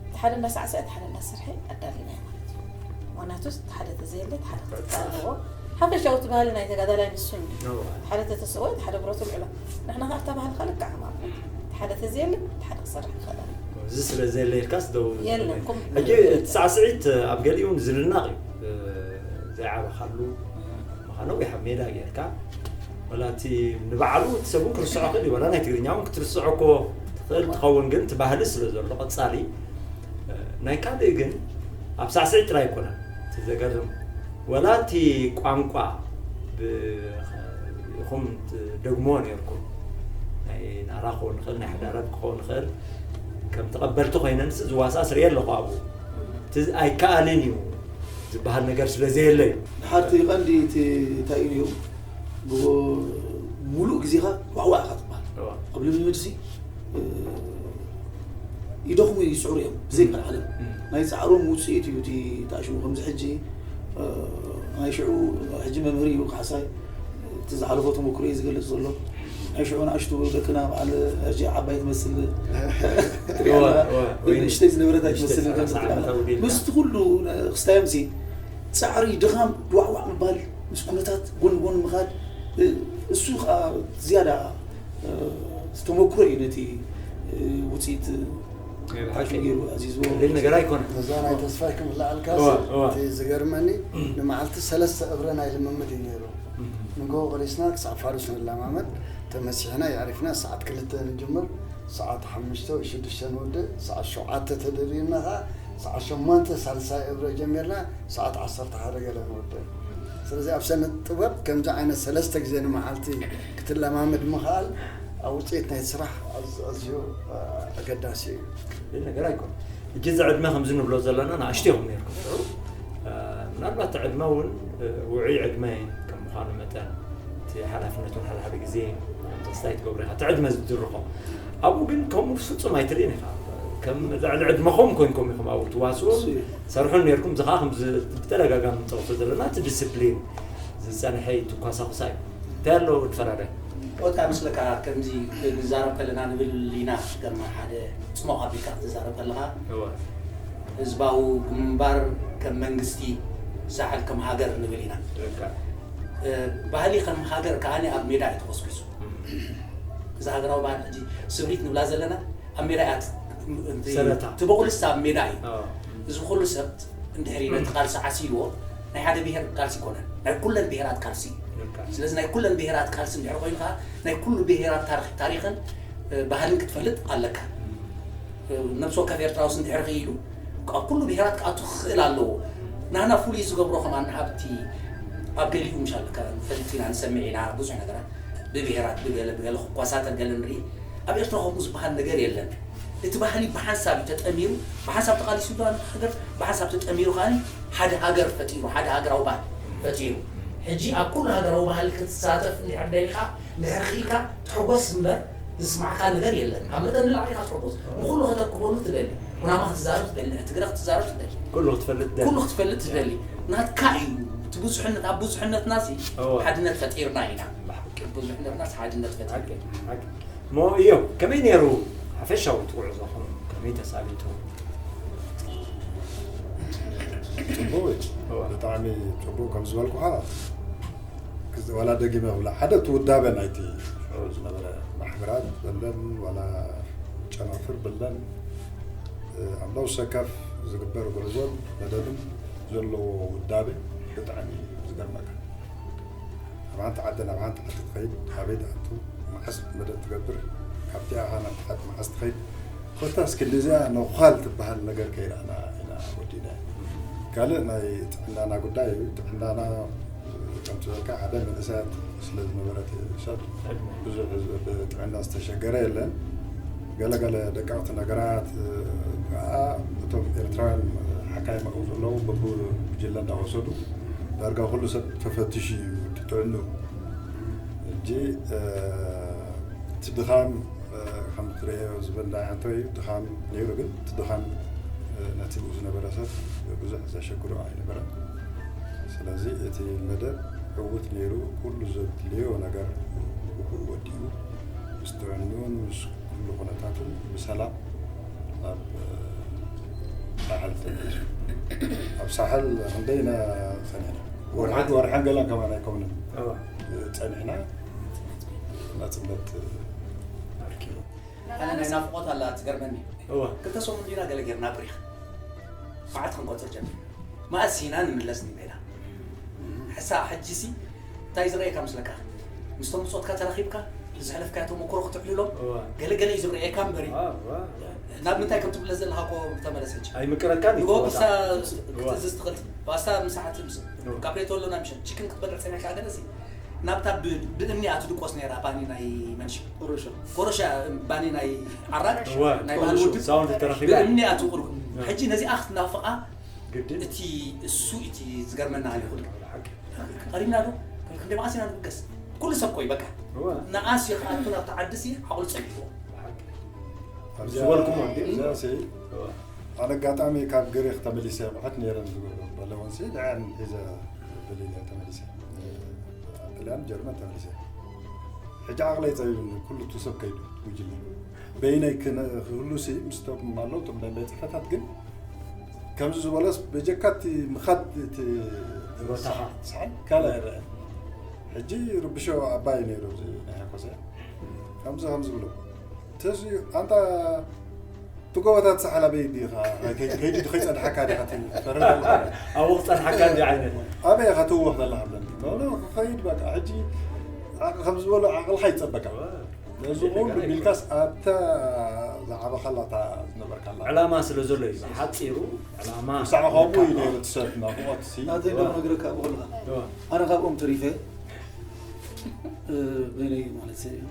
እቲ ሓደ እንዳሳዕሰዐ እቲ ሓደ እንዳሰርሐ ኣዳሊና ማለት እዩ ምክንያቱ እቲ ሓደ ተዘየለ እቲ ሓደ ክትፃ ኣለዎ ሓፈሻዊ እቲ ባህሊ ናይ ተጋዳላይ ንሱ እዩ ሓደ ተተስኦ እቲ ሓደ ብረቱ ልዕሎ ንሕና ከዓ ኣብታ ባህልካ ልክዕ ማለት እዩ እቲ ሓደ ተዘየለ እቲ ሓደ ክሰርሕ ይኽእል ኣሎ እዚ ስለ ዘየለ ኢልካስ ደው የለን ቁም ሕጂ እቲ ሳዕስዒት ኣብ ገሊኡ ዝንናቕ እዩ ዘይዓበኻሉ ምዃኑ ነዊሕ ኣብ ሜዳ ጌርካ ወላ እቲ ንባዕሉ እቲ ሰብ እውን ክርስዖ ክእል እዩ ወላ ናይ ትግርኛ እውን ክትርስዖ እኮ ትኽእል ትኸውን ግን እቲ ባህሊ ስለ ዘሎ ቀፃሊ ናይ ካልእ ግን ኣብ ሳዕስዒት ጥራይ ኣይኮነን እቲ ዘገርም ወላ እቲ ቋንቋ ብ- ኢኹም ትደግምዎ ነርኩም ናይ ናራ ክኸውን ንኽእል ናይ ሕዳረት ክኸውን ንኽእል ከም ተቐበልቲ ኮይነን ዝዋሳእ ስርየ ኣለኹ ኣብኡ እቲ ኣይከኣልን እዩ ዝበሃል ነገር ስለ ዘየለ እዩ ሓቲ ቀንዲ እቲ እንታይ እዩ ነይሩ ብሙሉእ ግዜኻ ዋዕዋዕ ኢኻ ትበሃል ኣብ ልምምድ ሲ ይደኽሙ ይፅዕሩ እዮም ብዘይ ካልዓለም ናይ ፃዕሮም ውፅኢት እዩ እቲ ተኣሽሙ ከምዚ ሕጂ ናይ ሽዑ ሕጂ መምህር እዩ ካሕሳይ እቲ ዝሓለፎ ተመክሮ እዩ ዝገልፅ ዘሎ ናይ ሽዑ ንኣሽቱ ደቅና በዓል ሕጂ ዓባይ ትመስል እዋ፣ እዋ፣ ወይ ንእሽተይ ዝነበረት ንእሽተይ ኣይትመስልን ከም ሰላሳ ዓመት ኣውዲልካ። ምስቲ ኩሉ ክስታዮም ሲ ፃዕሪ ድኻም ድዋዕዋዕ ምባል ምስ ኩነታት ጎን ጎን ምኻድ እ፣ እሱ ከዓ ዝያዳ እ፣ ዝተመክሮ እዩ ነቲ እ፣ ውፅኢት ነይሩ ታሹ ሓቂ። ገይሩ ኣዚዝዎ ቀሊል ነገር ኣይኮነን። ነዛ ናይ ተስፋይ ክምልኣልካ እዋ፣ እዋ። እቲ ዝገርመኒ ንመዓልቲ ሰለስተ እግረ ናይ ልምምድ እዩ ነይሩ። ንጎ ቐሪስና ክሳብ ፋዱስ ንለማመድ ተመሲሕና የዕሪፍና ሰዓት ክልተ ንጅምር ሰዓት ሓሙሽተ ወይ ሽዱሽተ ንወድእ ሰዓት ሸውዓተ ተደሪብና ከዓ ሰዓት ሸሞንተ ሳልሳይ እግረ ጀሚርና ሰዓት ዓሰርተ ሓደ ገለ ንወድእ። ስለዚ ኣብ ሰነ ጥበብ ከምዚ ዓይነት ሰለስተ ግዜ ንመዓልቲ ክትለማመድ ምኽኣል ኣብ ውፅኢት ናይ ስራሕ ኣዝ- ኣዝዩ ኣገዳሲ እዩ። ቀሊል ነገር ኣይኮነን። ሕጂ እዚ ዕድመ ከምዚ ንብሎ ዘለና ንኣሽቱ ኢኹም ነርኩም። ምናልባት እቲ ዕድመ እውን ውዑይ ዕድመ ከም ምዃኑ መጠን እቲ ሓላፍነት እውን ሓደ ሓደ ግዜ ተስታይ ትገብሩ ኢኻ እቲ ዕድመ ዝድርኾ። ኣብኡ ግን ከምኡ ፍጹም ኣይትርእን ኢኻ። ከም ልዕሊ ዕድመኹም ኮይንኩም ኢኹም ኣብኡ ትዋስኡ። ሰርሑ ነርኩም። እዚ ከዓ ከም ብተደጋጋሚ ንጠቕሶ ዘለና እቲ ዲስፕሊን ዝፀንሐ እዩ ትኳሳኩሳ እዩ። እንታይ ኣሎ ንፈራዳይ? ወታ ምስለካ ከምዚ ንዛረብ ከለና ንብል ኢና። ከም ሓደ ፅሞቕ ኣቢልካ ክትዛረብ ከለካ እወ። ህዝባዊ ግንባር ከም መንግስቲ ሳሕል ከም ሃገር ንብል ኢና። ልክዕ። እ፣ ባህሊ ከም ሃገር ከዓኒ ኣብ ሜዳ እዩ ተኾስኪሱ። እም። እዛ ሃገራዊ ባህል ሕጂ ስምሪት ንብላ ዘለና ኣብ ሜዳ እያ ት- ት- ሰረታ። ትበቑልስ ኣብ ሜዳ እዩ። ኣዎ። እዚ ኩሉ ሰብ እንድሕሪ ነቲ ቃልሲ ዓሲልዎ ናይ ሓደ ብሄር ቃልሲ ይኮነን ናይ ኩለን ብሄራት ቃልሲ እዩ። ልክዕ። ስለዚ ናይ ኩለን ብሄራት ቃልሲ እንድሕሪ ኮይኑ ከዓ ናይ ኩሉ ብሄራት ታሪክ- ታሪክን እ፣ ባህልን ክትፈልጥ ኣለካ። እ፣ ነብሲ ወከፍ ኤርትራውስ እንድሕሪ ክኢሉ ኣብ ኩሉ ብሄራት ክኣቱ ክኽእል ኣለዎ። ናህና ፍሉይ ዝገብሮ ከማን ሃብቲ ኣብ ገሊኡ ምሻል ፈሊጥ ኢና ንሰምዕ ኢና ብዙሕ ነገራት ብብሄራት ብገለ ብገለ ክኳሳተር ገለ ንርኢ። ኣብ ኤርትራ ከምኡ ዝበሃል ነገር የለን። እቲ ባህሊ ብሓንሳብ እዩ ተጠሚሩ፣ ብሓንሳብ ተቓሊሱ ዶ ሃገር ብሓንሳብ ተጠሚሩ ከዓ ሓደ ሃገር ፈጢሩ ሓደ ሃገራዊ ባህል ፈጢሩ። ሕጂ ኣብ ኩሉ ሃገራዊ ባህል ክትሳተፍ እንድሕር ደሊኻ እንድሕር ክኢልካ ትሕጎስ እምበር ዝስማዕካ ነገር የለን። ካብ መጠን ንላዕሊ ኢኻ ትሕጎስ። ንኹሉ ከተክበሉ ትደሊ። ኩናማ ክትዛረብ ትደሊ፣ ትግረ ክትዛረብ ትደሊ። ኩሉ ክትፈልጥ ደሊ። ኩሉ ክትፈልጥ ትደሊ። ናትካ እዩ። እቲ ብዙሕነት ኣብ ብዙሕነትና ሲ እወ። ሓድነት ፈጢርና ኢና። ብሓቂ። ብዙሕነትናስ ሓድነት ፈጢሩ። ሓቂ፣ ሓቂ። እሞ እዮም ከመይ ነይሩ ሓፈሻዊ እቲ ጉዕዞኹም ከመይ ተሳሊጡ? ጽቡቕ እዩ። እወ። ብጣዕሚ ጽቡቕ ከም ዝበልኩኻ ዋላ ደጊመ ብላ ሓደ እቲ ውዳበ ናይቲ ሽዑ ዝነበረ ማሕበራት በለን ዋላ ጨናፍር በለን ኣብ ነብሰ ከፍ ዝግበር ጉዕዞን መደብን ዘለዎ ውዳበ ብጣዕሚ እዩ ዝገርመካ። ኣብ ሓንቲ ዓዲ ናብ ሓንቲ ዓዲ ትኸይድ ኣበይ ትኣቱ መዓስ መደብ ትገብር ካብቲ ኣኻ ናብቲ ዓዲ መዓስ ትኸይድ ኮታስ ክንዲዚኣ ነዃል ትበሃል ነገር ከይረኣና ኢና ወዲና። ካልእ ናይ ጥዕናና ጉዳይ እዩ። ጥዕናና ከምቲ ዝበልካ ሓደ መንእሰያት ስለ ዝነበረት ሰብ ብዙሕ ህዝቢ ብጥዕና ዝተሸገረ የለን። ገለገለ ደቀቕቲ ነገራት ከዓ እቶም ኤርትራውያን ሓካይም ኣብኡ ዘለዉ በብጉጅለ እንዳወሰዱ ዳርጋ ኩሉ ሰብ ተፈቲሹ እዩ ጥዕኑ። ሕጂ እቲ ድኻም ከም ትርእዮ ዝበላ ሕቶ እዩ። ድኻም ነይሩ፣ ግን እቲ ድኻም ነቲ ብኡ ዝነበረ ሰብ ብዙሕ ዘሸግሮ ኣይነበረን። ስለዚ እቲ መደብ ዕዉት ነይሩ። ኩሉ ዘድልዮ ነገር ብኡ ወዲኡ ምስ ጥዕንኡን ምስ ኩሉ ኩነታቱን ብሰላም ናብ ሳሕል ተመሊሱ። ኣብ ሳሕል ክንደይ ኢና ጸኒሕና? ወርሕን ወርሕን ገለን ከማን ኣይከውንን እወ። ጸኒሕና ናጽነት ኣርኪቡ። ኣነ ናይ ናፍቆት ኣላ ትገርመኒ። እወ። ክልተ ሰሙን ዲና ገለ ጌርና ብሪኽ መዓት ክንቆጽር ጀሚርና። መኣስ ኢና ንምለስ ንቤና። ሕሳ ሕጂ ሲ እንታይ ዝረእየካ ምስለካ? ምስቶም ብጾትካ ተራኺብካ ዘሕለፍካዮ ተመክሮ ክትዕልሎም እወ። ገለ ገለ እዩ ዝረእየካ እምበሪ እወ፣ እወ። ናብ ምንታይ ከም ትብለስ ዘለካ እኮ ተመለስ ሕጂ። ኣይምቅረካን እዩ ንጎ ወጣ። ክሳ እወ። ክትእዝዝ ትኽእል። ፓስታ ምሳሓት ምስ እወ። ካፕሬቶ ኣሎ ናይ ምሸት ቺክን ክትበልዕ ጸኒሕካ ገለ ሲ ናብታ ብ- ብእምኒ ኣትድቆስ ነይራ ባኒ ናይ መንሽ ቁሩሾ ኮረሻ ባኒ ናይ ዓራቅ እወ። ናይ ባህል ውድብ ሳውንድ ተረኺባ። ብእምኒ ኣትቁርቁ እወ። ሕጂ ነዚኣ ክትናፍቓ ግድን። እቲ እሱ እቲ ዝገርመና ይኹን ሓቂ። ቀሪብና ዶ ክንደ መዓስ ኢና ንብገስ ኩሉ ሰብ ኮይ በቃ እወ። ንኣስ ይኽኣቱ ናብቲ ዓዲ ሲ ዓቕሉ ጸቢዎ ሓቂ። ኣብዚኣ ዝበልኩሞ እንዴ? እዚኣ ሲ እወ። ኣነ ኣጋጣሚ ካብ ግሪክ ተመሊሰ ኣቑሑት ነይረን ዝብሎ በለውን ሲ ንዐን ሒዘ ብሊለ ተመሊሰ ጥልያን ጀርመን ተመሊሰ። ሕጂ ዓቕለይ ጸቢቡኒ፣ ኩሉ እቲ ሰብ ከይዱ፣ ጉጅለ። በይነይ ክነ-፣ ክህሉ ሲ፣ ምስቶም ኣለዉ፣ እቶም ናይ ቤት ጽሕፈታት ግን፣ ከምዚ ዝበለስ፣ በጀካ እቲ ምኻድ እቲ ሮታኻ። ሰዓት፣ ሰዓት ካልእ ኣይረኣን። ሕጂ ርብሾ ኣባይ ነይሩ፣ እዚ ናይ ሓኮሰ። ከምዚ፣ ከምዚ ብሎ። ተዚ፣ ኣንታ እቲ ጎቦታት ሳሕል ኣበይ ዲኻ? ከይ-፣ ከይዱ ዶ ከይጸንሓካ ዲኻ ትፈርህ ዘለኻ? ኣብኡ ክጸንሓካ እንዲ ዓይነት። ኣበይ ኢኻ ትህወኽ ዘለኻ ብለኒ። ቶሎ ክኸይድ በቃ፣ ሕጂ ዓቕ-፣ ከም ዝበሎ ዓቕልኻ ይጸበካ። ነዚ ኩሉ ቢልካስ ኣብታ ዝዓበኻላ እታ ዝነበርካላ። ዕላማ ስለ ዘሎ እዩ። ሓጺሩ ዕላማ። ብዛዕባ ከምኡ እዩ ነይሩ እቲ ሰብ ናፍቖት ሲ። ናተይ ዶ ነግረካ ብኹልኻ? እዋ። ኣነ ካብኦም ተሪፈ፣ እ፣ በይነይ ማለት እዩ።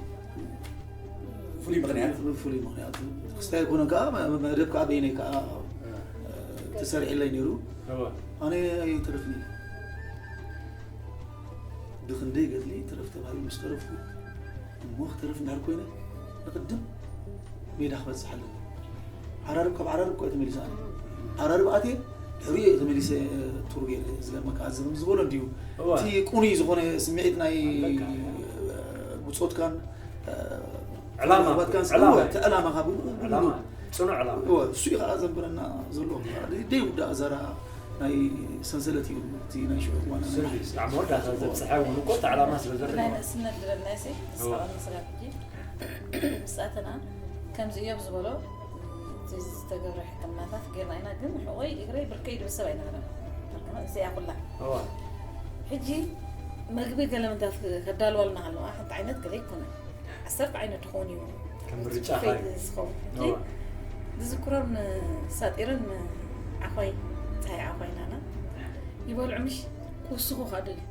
ፍሉይ ምኽንያት? ፍሉይ ምኽንያት። ክስታይ ኣይኮነን ከዓ፣ መ-፣ መ-፣ መደብ ከዓ በይነይ ከዓ፣ እ፣ ተሰሪዕለይ ነይሩ። እዋ። ኣነ ኣይተረፍኒ። ብኽንደይ ገድሊ ተረፍ ተባሂሉ ምስ ተረፍኩ፣ እሞ ክተርፍ እንዳር ኮይነ፣ ንቕድም ሜዳ ክበጽሕ ኣለኒ። ዓራርብ፣ ካብ ዓራርብ እኮ እየ ተመሊሰ ኣነ። ዓራርብ ኣትየ፣ ድሕሪኡ እየ ተመሊሰ፣ እ፣ ቱር ገይረ። ዝገርመካ፣ እዚ ከም ዝበሎ እንድዩ። እዋ። እቲ ቅኑይ ዝኾነ ስምዒት ናይ፣ ኣለካ። እ፣ ብጾትካን፣ እ፣ ዕላማ፣ ባትካን ዕላማ። እወ፣ እቲ ዕላማኻ ብኡ፣ ብኡ፣ ዕላማ፣ ጽኑዕ ዕላማ። እወ፣ እሱ እዩ ኸዓ ዘንብረና ዘሎ። ደይ ውዳእ ዘራ ናይ ሰንሰለት እዩ፣ እቲ ናይ ሽዑ እዋን። ስርሒ፣ ኣብ መወዳእታ ዘብጽሐ እውን እኮ እቲ ዕላማ ስለ ዘሎ። ብናይ ንእስነት ዝበልናዮ ሲ፣ እዋ። ንስኻ መስራት ሕጂ፣ ምስ ኣተና፣ ከምዚ እዮብ ዝበሎ፣ እቲ ዝተገብረ ሕክምናታት ጌርና ኢና፣ ግን ሕቖይ እግረይ ብርከይ ድብል ሰብ ኣይነበረን። ሕክምና እዚኣ ኩላ። እዋ። ሕጂ መግቢ ገለ ምንታት ከዳልዋልና ከለዋ፣ ሓንቲ ዓይነት ገለ ኣይኮነን። ዓሰርተ ዓይነት ትኾን እዩ። ከም ምርጫኻ እዩ። ዝኸውን። ሕጂ እዋ። ዝዝክሮም ሳጢርን ዓኾይ፣ ፀሃይ ዓኾይ ናና ይበልዑ ምሽ ክውስኹ ከኣ ደልዩ።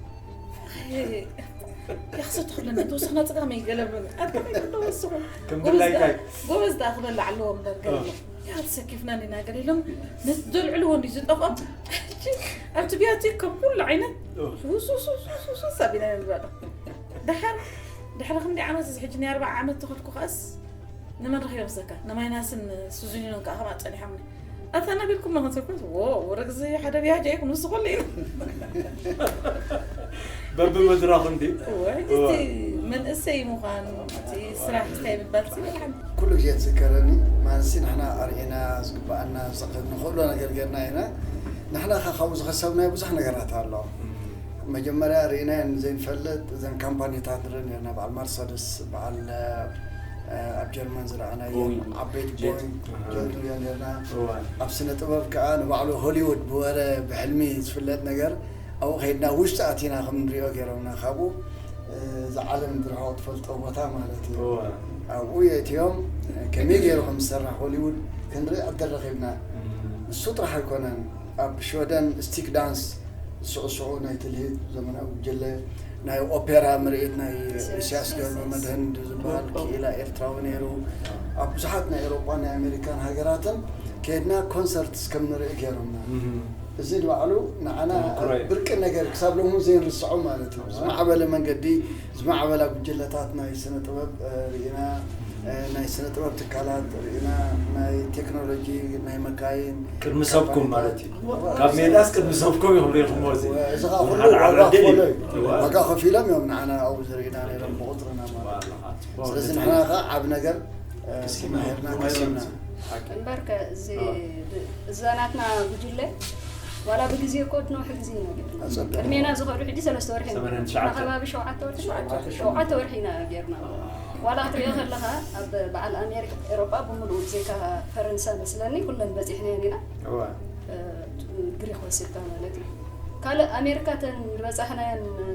ይኽሰቱ ክብለና፣ ተወሰኽና ጽጋ መይ ገለ ብለና። ኣታ ከመይ ክተወስኹ? ከም ጎበዝ ድላይካ። ደኣ፣ ጎበዝ ደኣ ክበልዕ ኣለዎ እምበር ገለ እዋ። እሞ። ያ ተሰኪፍና ኢና ገለ ኢሎም፣ ነቲ ዘልዕልዎ እንዲ ዝጠፍኦም። ሕጂ ኣብቲ ቢያቲ ከም ኩሉ ዓይነት እዋ። ውስ፣ ውስ፣ ውስ፣ ውስ፣ ውስ ኣቢና ኢና ንበልዖ። ደሓር፣ ድሕሪ ክንደይ ዓመት እዚ ሕጂ ናይ ኣርብዓ ዓመት ተኸድኩ ከኣስ፣ ንመን ረኺበ ክሰካ? ንማይናስን ሱዙኒኖን ከኣ ከምኣ ጸኒሖምኒ። ኣታ ናቢልኩም መኸንሰኩስ፣ ዎ፣ ወረ ግዜ ሓደ ቢያጃ ይኹን ንሱ ኩሉ እዩ። በብመድረኹ እንዲ? እወ፣ ሕጂ እቲ እወ። መንእሰይ ምዃን፣ እቲ ስራሕ እንታይ ምባል፣ እቲ በጣም ኩሉ ግዜ ትዝከረኒ፣ ማለትሲ ንሕና ኣርእና ዝግብኣና፣ ዝኸ-፣ ንኽእሎ ነገር ጌርና ኢና። ንሕና ከ ካብኡ ዝኸሰብናዮ ብዙሕ ነገራት ኣሎ። እም። መጀመርያ ርኢናዮ ዘይንፈልጥ፣ እዘን ካምፓኒታት ንርኢ ነርና፣ በዓል መርሰድስ፣ በዓል፣ እ፣ ኣብ ጀርመን ዝረኣናየን ቦይንግ፣ ዓበይቲ ጀት። ቦይንግ፣ ኣሃ። ጀት ንሪኦ ነርና። እዋ። ኣብ ስነ ጥበብ ከኣ ንባዕሉ ሆሊውድ ብወረ ብሕልሚ ዝፍለጥ ነገር ኣብኡ ከይድና ውሽጢ ኣቲና ከም ንሪኦ ገይሮምና። ካብኡ፣ እ፣ እዛ ዓለም ዝረኸቦ ትፈልጦ ቦታ ማለት እዩ። እዋ። ኣብኡ የእትዮም፣ ከመይ ገይሩ ከም ዝሰርሕ ሆሊውድ ክንርኢ ዕድል ረኺብና። እም። ንሱ ጥራሕ ኣይኮነን፣ ኣብ ሽወደን ስቲክ ዳንስ ዝስዕስዑ ናይ ትልሂት ዘመናዊ ጉጅለ፣ ናይ ኦፔራ ምርኢት ናይ ኢሳያስ ኢሳያስ ገብረ ኢሳያስ። መድህን ዝበሃል ኦ፣ ኦ። ክኢላ ኤርትራዊ ነይሩ። ኣብ ብዙሓት ናይ ኤውሮጳን ናይ ኣሜሪካን ሃገራትን ከይድና ኮንሰርትስ ከም ንርኢ ገይሮምና። እም። እዚ ንባዕሉ ንዓና ተመክሮ እዩ። ብርቂ ነገር ክሳብ ሎሚ ዘይንርስዖ ማለት እዩ። እዋ። ዝማዕበለ መንገዲ፣ ዝማዕበላ ጉጅለታት ናይ ስነ ጥበብ፣ እ፣ ርኢና፣ እ፣ ናይ ስነ ጥበብ ትካላት ርኢና፣ ናይ ቴክኖሎጂ፣ ናይ መካይን፣ ቅድሚ ሰብኩም ካምፓኒታት። ማለት እዩ። እዋ። ካብ ሜዳስ ቅድሚ ሰብኩም ኢኹም ርኢኹምዎ እዚ። እዋ፣ እዚ ኸዓ ኩሉ ሓደ ዓቢ ዋጋ ዕድል እዩ። ከፈሎ እዩ። እዋ። ዋጋ ከፊሎም እዮም ንዓና ኣብኡ ዘርእዩና ነይሮም ብቑጽርና ማለት እዩ። እዋ፣ ጽቡቅ ስለዚ ዕድል። ንሕና ኸዓ ዓቢ ነገር፣ እ፣ ከሲብና። ተማሂርና፣ ከሲብና። ሓቂ። እምበርከ እዚ እዋ። ብ-፣ እዛ ናትና ጉጅለ ዋላ ብግዜ እኮ ነዊሕ ግዜ ኢና ጌርና። ኣጸብቕ። ቅድሜና ዝኸዱ ሕጂ ሰለስተ ወርሒ ኢና። ሰማንያን ትሽዓተ። ንኸባቢ ሸውዓተ ወርሒ፣ ሸውዓተ ወርሒ። ሸውዓተ ወርሒ ኢና ጌርና። ዋላ ክትሪኦ ከለኻ ኣብ በዓል ኣሜሪካ፣ ኤውሮጳ ብምሉኡ ብዘይካ ፈረንሳ መስለኒ ኩለን በጺሕናየን ኢና። እዋ። እ፣ ግሪክ ወሲድካ ማለት እዩ። ካልእ ኣሜሪካ ተን ዝበጻሕናየን፣ እ፣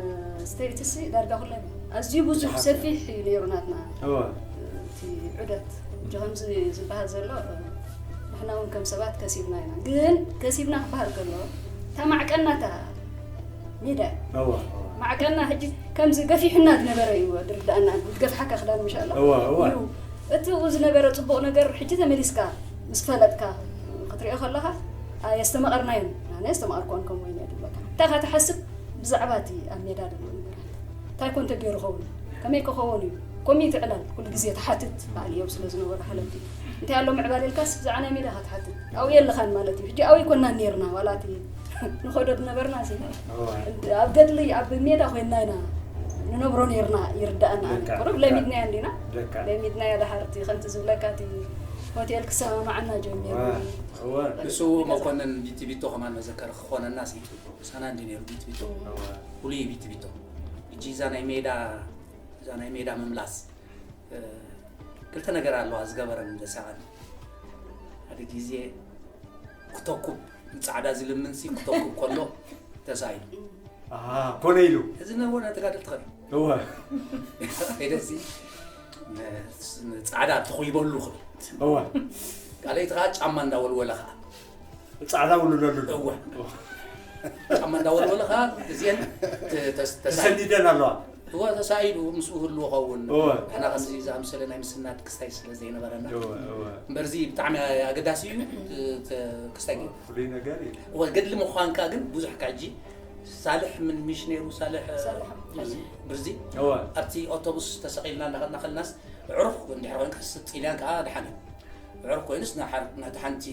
ስቴትስ ዳርጋ ኩለን እዩ። ኣዝዩ ብዙሕ ብዙሓት ሰፊሕ እዩ ነይሩ ናትና። እዋ። እቲ ዑደት፣ ሕጂ ከምዚ ዝበሃል ዘሎ፣ ንሕና እውን ከም ሰባት ከሲብና ኢና። ግን ከሲብና ክበሃል ከሎ፣ እታ ማዕቀና እታ ሜዳ እያ። እዋ። ማዕቀና ሕጂ ከምዚ ገፊሑና ዝነበረ እዩ ዝርድኣና፣ ዝገፍሓካ ክዳን ምሻ ኣሎ። እዋ፣ እዋ። እዩ። እቲ ዝነበረ ጽቡቕ ነገር ሕጂ ተመሊስካ ምስ ፈለጥካ ክትሪኦ ከለኻ፣ ኣየስተማቐርናዮን። ኣነ ኣየስተማቐርኩዎን ከምኡ ኢለ እየ ዝብለካ። እንታይ ኢኻ ትሓስብ ብዛዕባ እቲ ኣብ ሜዳ ዘሎ ነገራት? እንታይ ኮን ተገይሩ ኸውን? ከመይ ክኸውን እዩ? ኮሚቴ ዕላል ኩሉ ግዜ ትሓትት፣ በዓል እዮብ ስለ ዝነበሩ ሓለፍቲ። እንታይ ኣሎ ምዕባለ ኢልካስ ብዛዕባ ናይ ሜዳ ኢኻ ትሓትት። ኣብኡ የለኻን ማለት እዩ። ሕጂ ኣብኡ ኣይኮንናን ነይርና፣ ዋላ እቲ ንኸዶ ዝነበርና እዚ። እዋ። ኣብ ገድሊ፣ ኣብ ሜዳ ኮይንና ኢና ንነብሮ ነርና ይርዳእና። ደካ፣ ቁሩብ ደካ። ለሚድናያ እንዲና። ደካ። ለሚድናያ። ደሓርቲ ከምቲ ዝብለካ እቲ ሆቴል ክሰማማዓና ጀሚሩ። ዋ፣ እወ። ንሱ መኮንን ቢቲ ቢቶ ከማን መዘከሪ ክኾነና ሲ ሳና እንዲ ነይሩ ቢቲ ቢቶ። እወ። ፍሉይ ቢቲ ቢቶ። እጂ እዛ ናይ ሜዳ እዛ ናይ ሜዳ ምምላስ እ፣ ክልተ ነገር ኣለዋ ዝገበረን ዘሳቐን። ሓደ ግዜ ክተኩብ ንጻዕዳ ዝልምን ሲ ክተኩብ ከሎ ተሳኢሉ። ኣሃ፣ ኮነ ኢሉ። እዚ ነቦ ናይ ተጋደልቲ ኸሪ እወ። ከይደሲ ንጻዕዳ ተኹይበሉ ክብል። እወ። ካልኣይቲ ከዓ ጫማ እንዳወልወለ ከዓ ጻዕዳ ውልለሉ። እወ። ጫማ እንዳወልወለ ከዓ እዚአን ተ- ተስ- ተሳኢሉ። ተሰኒደን ኣለዋ። እወ ተሳኢሉ ምስኡ ህልዎ ኸውን። እወ። ንሕና ከምዚ ዝኣምሰለ ናይ ምስናድ ክስታይ ስለ ዘይነበረና እወ፣ እወ። እምበርዚ ብጣዕሚ ኣገዳሲ እዩ። ተ- ክስታይ ገይሩ ፍሉይ ነገር እዩ። እወ ገድሊ ምዃንካ ግን ብዙሕ ካጂ ሳልሕ ምን ምሽ ነይሩ ሳልሕ ሳልሕ። ብርዚ እወ። ኣብቲ ኣውቶቡስ ተሰቒልና እናኸድና ከለናስ ዕሩኽ እንድሕር ኮይንካ ስ- ጥልያን ከዓ ድሓን እዩ። ዕሩኽ ኮይኑስ ንሓር- ነቲ ሓንቲ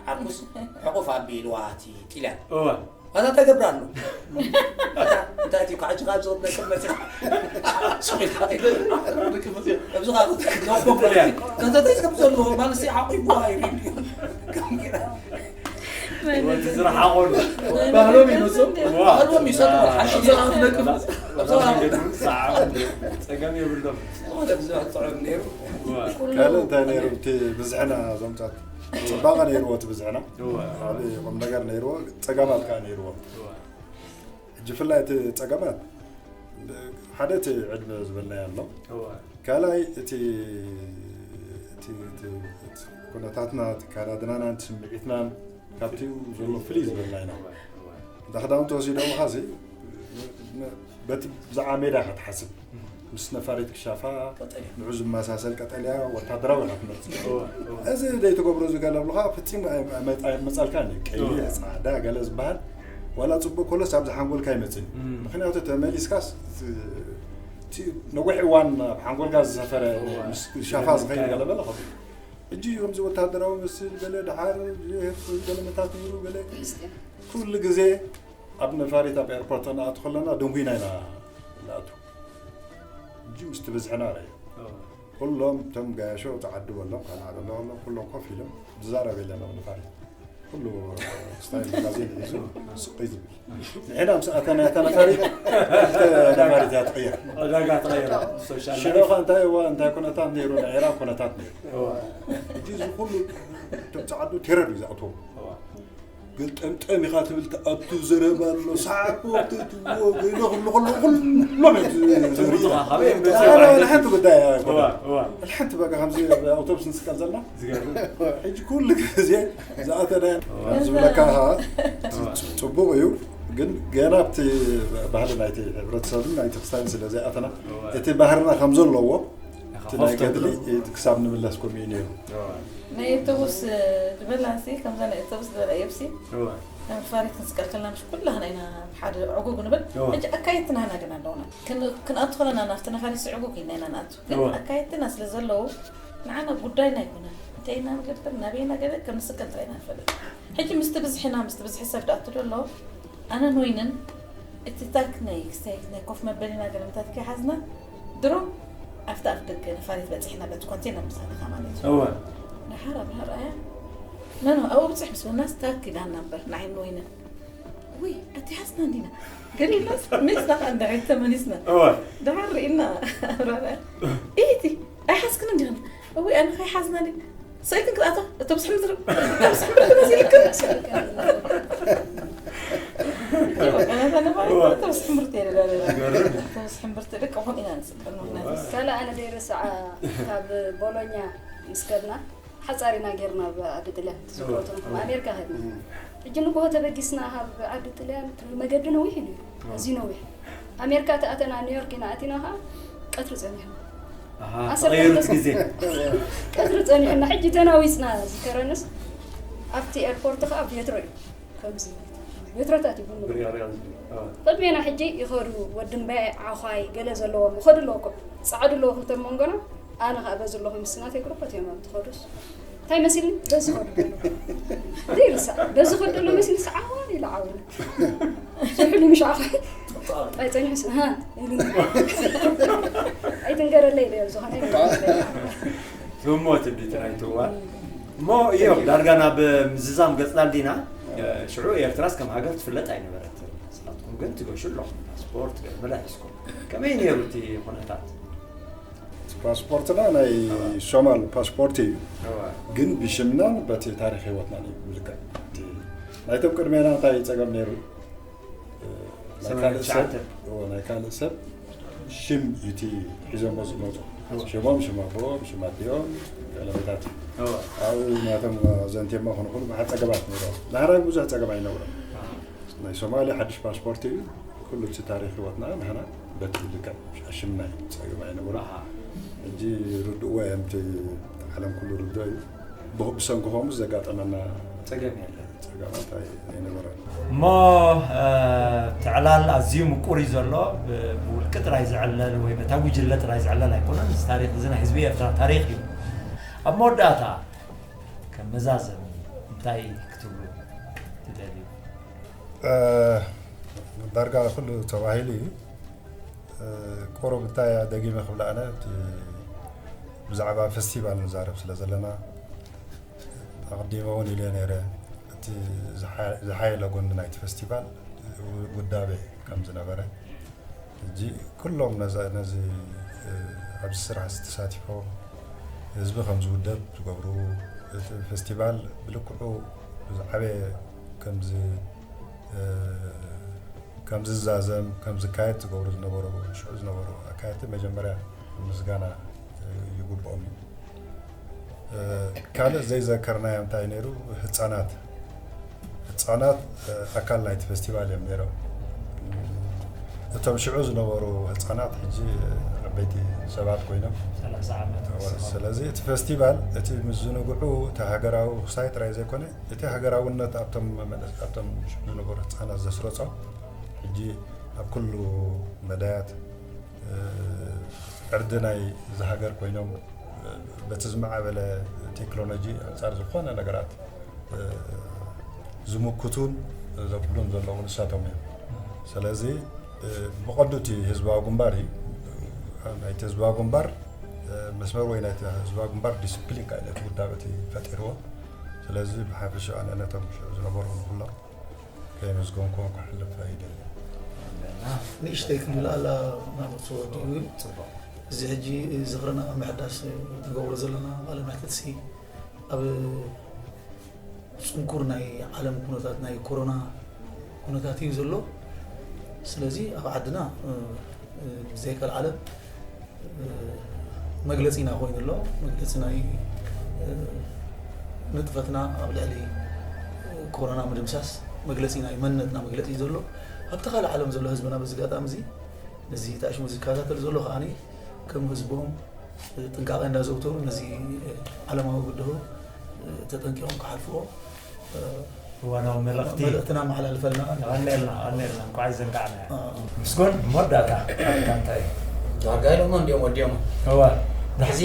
ዓርኩስ ሕቑፍ ኣቢልዋ እቲ ጥልያን እወ። ኣዛ እንታይ ገብር ኣሎ እንታይ እቲ ኳዕጂ ካብ ዝቕመጥ መፅእ ሱቕ ኢልካ ኣብዚ ካብ ክትነቕፎ ጥልያን። እንታይ ከም ዘሎ ማለሲ ሓቑ ይጓ ይብል እዩ ወዲ ዝረሓቖሉ። ባህሎም ይመስል። ዋ። ባህሎም ይሰጥዎ ሓሽሽ ኣብዚ ካብ ትነቅፍ፣ ኣብዚ ካብ ትነቅፍ፣ ሰዓብ ጸገም የብሎም። ጥዑም ነይሩ ዋ። ካልእ እንታይ ነይሩ? እቲ ብዝሕና ዘምጻት ጽባቐ ነይርዎ፣ እቲ ብዝሕና እወ። ዓቢ ቁም ነገር ነይርዎ፣ ጸገማት ከዓ ነይርዎ። እወ። ሕጂ ብፍላይ እቲ ጸገማት ሓደ እቲ ዕድመ ዝበልናዮ ኣሎ። እወ። ካልኣይ እቲ እቲ- እቲ- እቲ ኩነታትና፣ እቲ ኣከዳድናናን ስምዒትናን ካብቲ ዘሎ ፍልይ ዝበልና ኢና። እወ። እወ። እንዳ ክዳውንቲ ወሲዶም ኻዚ በቲ ብዛዕባ ሜዳ ኢኻ ትሓስብ። ምስ ነፋሪት ክሻፋ ንዑ ዝመሳሰል ቀጠልያ ወታደራዊ ኢኻ ትመርጽ። እወ። እወ። እዚ ዘይትገብሮ ዝገለብሉኻ ፍጺም ኣይ- ኣይ- ኣይመጻልካን እዩ። ቀይሕ፣ ጻዕዳ፣ ገለ ዝበሃል ዋላ ጽቡቕ ኮሎስ ኣብዚ ሓንጎልካ ኣይመጽእን እዩ። እም። ምኽንያቱ ተመሊስካስ እቲ- እቲ ነዊሕ እዋን ኣብ ሓንጎልካ ዝሰፈረ እወ። ምስ ሻፋ ዝኸይድ ገለ በለ ኸ ሕጂ ከምዚ ወታደራዊ መስል ገለ ደሓር ገለ መታት ነይሩ ገለ ኩሉ ግዜ ኣብ ነፋሪት ኣብ ኤርፖርት ንኣቱ ከለና ደንጉይና ኢና ንኣቱ። ሕጂ ምስቲ ብዝሕና ርኣዮ። እወ። ኩሎም እቶም ጋያሾ ተዓዲ በሎም ካልእ ዓዲ ኣሎ ከሎም ኩሎም ኮፍ ኢሎም ዝዛረብ የለን ኣብ ነፋሪት። ኩሉ ስታይል መጋዚን ሒዙ ስቕ እዩ ዝብል። ንሕና ምስ ኣተና እታ ነፋሪት ክልተ ነፋሪት እያ ትቕየር። ዕዳጋ ተቐይራ። ሶሻል ሽዑ ኸ እንታይ እዋ እንታይ ኩነታት ነይሩ? ናይ ዒራቕ ኩነታት ነይሩ። እወ። ሕጂ እዚ ኩሉ እቶም ጸዓዱ ቴረር እዩ ዝኣትዎም። እወ። ገልጠምጠም ኢኻ ትብል ትኣቱ ዘረባ ኣሎ። ሰዓት ወቅቲ ትዎ ገይሎ ክብሉ ከለዉ ኩሎም እዮም ዝ- ዝርእዩ። ትምርቱኻ ካበይ እዮም መጽኡ? ኣረ፣ ወላ ሓንቲ ጉዳይ ኣይኮነን። እወ፣ እወ። ሓንቲ በቃ ከምዚ ኣውቶቡስ ንስቀል ዘለና ዝገርም። ሕጂ ኩሉ ግዜ ዝኣተና እዮም ዝብለካ ኸዓ ጽቡቕ እዩ። ግን ገና ኣብቲ ባህሊ ናይቲ ሕብረተሰብን ናይቲ ክስታይን ስለ ዘይኣተና እቲ ባህርና ከም ዘለዎ እቲ ናይ ገድሊ ክሳብ ንምለስ ከምኡ እዩ ነይሩ። ናይ ኣውቶቡስ ዝበላሲ ከምዛ ናይ ኣውቶቡስ ዝበላ የብሲ እወ። ነፋሪት ክንስቀል ከለና ምሽ ኩላህና ኢና ሓደ ዕጉግ ንብል። እወ። ሕጂ ኣካየድትና ኢና ግን ኣለውና ክን- ክንኣቱ ከለና ናብቲ ነፋሪት ዕጉግ ኢልና ኢና ንኣቱ። ግን እወ። ኣካየድትና ስለ ዘለዉ ንዓና ጉዳይና ኣይኮነን። እንታይ ኢና ንገብር ናበይና ገለ ከም ንስቀል ጥራይ ኢና ንፈልጥ። ሕጂ ምስቲ ብዝሕና ምስቲ ብዝሒ ሰብ ደኣ ትዶ ኣሎ ኣነን ወይንን እቲ ታክ ናይ ክስታይ ናይ ኮፍ መበሊና ገለምታት ከይሓዝና ድሮ ኣብቲ ኣፍ ደገ ነፋሪት በፂሕና በቲ ኮንቴነር ምሳልካ ማለት እዩ። እወ። ደሓር ኣብርሃ ረኣያ ነኖ ኣብኡ ብፅሕ ምስ በልናስ ታክ ኢላና እምበር ንዓይን ወይንን ውይ ኣቲ ሓዝና እንዲና ገሊናስ ሚስና ከዓ እንዳዒድ ተመሊስና እወ። ደሓር ርኢና ኣብርሃ ረኣያ ኢቲ ኣይሓዝክን እንዲኽን እውይ ኣነ ከይሓዝና ዲ ሰይትን ክትኣቶ እቶም ስሕምድር እቶም ስሕምድር መሲልክን እቶም ስሕምድርቲ የደጋገ እቶም ስሕምድርቲ ደቂ ኹን ኢና ንፅበል ምክንያቱ ካልእ ኣነ ዘይርስዓ ካብ ቦሎኛ ምስ ከድና ሓፃሪና ጌርና ኣብ ዓዲ ጥልያን ትዝክሮ ትኾንኩም ኣሜሪካ ከድና ሕጂ ንግሆ ተበጊስና ካብ ዓዲ ጥልያን መገዲ ነዊሕ እዩ ነይሩ ኣዝዩ ነዊሕ ኣሜሪካ ተኣተና ኒውዮርክ ኢና ኣቲና ከዓ ቀትሪ ፀኒሕና ኣሃ፣ ዓሰርተ ተቐየሩ ክልተ ግዜ። ቀትሪ ፀኒሕና ሕጂ ተናዊፅና ዝከረንስ ኣብቲ ኤርፖርት ከዓ ቬትሮ እዩ ከምዚ ቬትሮታት እዩ ብሙሉ ብሪያ፣ ሪያ ዝብል። ኣዎ። ቅድሜና ሕጂ ይኸዱ ወዲ እምባየ ዓዃይ ገለ ዘለዎም ይኸዱ ኣለዎ እኮ ፃዕዱ ኣለዎ ክልተ መንጎና ኣነ ከዓ በዚ ኣለኹ ምስ ናተይ ግሩፖት እዮም ኣብ ትኸዱስ እንታይ መሲልኒ በዚ ኸዱ ዘለዉ ዘይርሳዕ በዚ ኸዱ ዘሎ መሲልኒ ሰዓዋን ኢለ ዓወነ ዝሕሉ ምሽ ዓዃይ ኣይጸኒሑ ስ-፣ ሃ፣ ኢሉ። ኣይትንገረለይ ኢለዮ፣ ዝኾነ ይበል። ትህሞት እንዲ ትራይትዋ። እሞ እዮም ዳርጋ ናብ ምዝዛም ገጽና እንዲና። ሽዑ ኤርትራስ ከም ሃገር ትፍለጥ ኣይነበረት። ንስኻትኩም ግን ትገሹ ኣለኹም፣ ፓስፖርት ገለ መለ ሒዝኩም። ከመይ ነይሩ እቲ ኩነታት? ፓስፖርትና ናይ ሶማል ፓስፖርት እዩ። እዋ። ግን ብሽምናን በቲ ታሪክ ህይወትናን እዩ ዝልክዕ። እቲ ናይቶም ቅድሜና እንታይ ጸገም ነይሩ? ናይ ካልእ ሰብ ሰማንያ ትሽዓተ። እዎ፣ ናይ ካልእ ሰብ ሽም እዩ እቲ ሒዞሞ ዝመፁ። ሽሞም፣ ሽም ኣቦኦም፣ ሽም ኣዲኦም፣ ቀለቤታት እዩ። እዋ። ኣብኡ ናቶም ዘንቴማ ኮነ ኩሉ ብዙሓት ጸገማት ነይሮም። ንሕና ብዙሕ ጸገም ኣይነበረን። ናይ ሶማሊ ሓድሽ ፓስፖርት እዩ። ኩሉ እቲ ታሪክ ህይወትና ንሕና በቲ ልክዕ ሽምና እዩ፣ ጸገም ኣይነበረን። ኣሃ። ሕጂ ርድእዎ እዮም፣ እቲ ዓለም ኩሉ ርድኦ እዩ። ብ-፣ ብሰንኪ ከምኡ ዘጋጠመና ጸገም የለን። ጸገማት ኣይ-፣ ኣይነበረን። እሞ እቲ ዕላል ኣዝዩ ምቁር እዩ ዘሎ። ብ-፣ ብውልቂ ጥራይ ዝዕለል ወይ በታ ጉጅለ ጥራይ ዝዕለል ኣይኮነን። እዚ ታሪክ እዚ ናይ ህዝቢ ኤርትራ ታሪክ እዩ። ኣብ መወዳእታ ከም መዛዘሚ እንታይ ክትብሉ ትደልዩ? እ፣ ዳርጋ ኩሉ ተባሂሉ እዩ። እ፣ ቁሩብ እንታይ እያ ደጊመ ክብላ ኣነ፣ እቲ ብዛዕባ ፈስቲቫል ንዛረብ ስለ ዘለና፣ ኣቐዲመ እውን ኢለ ነይረ፣ እቲ ዝሓ-፣ ዝሓየለ ጎኒ ናይቲ ፈስቲቫል ውዳቤ ከም ዝነበረ፣ ሕጂ ኩሎም ነዛ-፣ ነዚ፣ እ፣ ኣብዚ ስራሕ ተሳቲፎም ህዝቢ ከም ዝውደብ ዝገብሩ፣ እቲ ፈስቲቫል ብልክዑ ብዝዓበየ ከም ዝ-፣ እ፣ ከም ዝዛዘም፣ ከም ዝካየድ ዝገብሩ ዝነበሩ፣ ሽዑ ዝነበሩ ኣካየድቲ መጀመርያ ምስጋና ይግብኦም እዩ። እ፣ ካልእ ዘይዘከርናዮ እንታይ ነይሩ? ህፃናት። ህፃናት፣ እ፣ ኣካል ናይቲ ፈስቲቫል እዮም ነይሮም። እቶም ሽዑ ዝነበሩ ህፃናት ሕጂ ዓበይቲ ሰባት ኮይኖም። ሰላሳ ዓመት ስለዚ እቲ ፈስቲቫል እቲ ምዝንግዑ እቲ ሃገራዊ ክሳይ ጥራይ ዘይኮነ፣ እቲ ሃገራውነት ኣብቶም መመለ-፣ ኣብቶም ሽዑ ዝነበሩ ህፃናት ዘስረጾም፣ ሕጂ ኣብ ኩሉ መዳያት፣ እ፣ ዕርዲ ናይ እዛ ሃገር ኮይኖም፣ እ፣ በቲ ዝማዕበለ ቴክኖሎጂ ኣንጻር ዝኾነ ነገራት፣ እ፣ ዝምክቱን ዘብሉን ዘለዉ ንሳቶም እዮም። ስለዚ፣ እ፣ ብቐንዱ እቲ ህዝባዊ ግንባር እዩ። ናይቲ ህዝባዊ ግንባር፣ እ፣ መስመር ወይ ናይቲ ህዝባዊ ግንባር ዲስፕሊን ካይነት ውዳበ እቲ ፈጢርዎ። ስለዚ ብሓፈሻ ኣነ ነቶም ሽዑ ዝነበሩ ንኹሎም ከየመስገንኩዎም ክሕልፍ ኣይደልን። ንእሽተይ ክንብል ኣላ ናብቲ ወዲኡ እዩ። እዚ ሕጂ ዝኽርና ኣብ ምሕዳስ ንገብሮ ዘለና ቃለ መሕትትሲ ኣብ ጽንኩር ናይ ዓለም ኩነታት፣ ናይ ኮሮና ኩነታት እዩ ዘሎ። ስለዚ ኣብ ዓድና፣ እ፣ እ፣ ብዘይከልዓለ፣ እ፣ መግለጺና ኮይኑ ኣሎ። መግለጺ ናይ፣ እ፣ ንጥፈትና ኣብ ልዕሊ፣ እ፣ ኮሮና ምድምሳስ መግለጺ ናይ መንነትና መግለጺ እዩ ዘሎ። ኣብቲ ካልእ ዓለም ዘሎ ህዝብና በዚ ኣጋጣሚ እዚ፣ ነዚ ተኣሽሙ ዝከታተል ዘሎ ከኣኒ ከም ህዝቦም ጥንቃቐ እንዳዘውተሩ ነዚ ዓለማዊ ብድሆ ተጠንቂቖም ክሓልፍዎ እዋናዊ መልእኽቲ መልእኽትና መሓላልፈልና። ቀኒልና ቀኒልና እንኳዕ ዘንጋዕና። ኣዎ። ምስጎን መወዳእታ ኣካ እንታይ እዩ? ዳርጋ ኢሎሞ እንዲኦም ወዲኦም። እዋ እዚ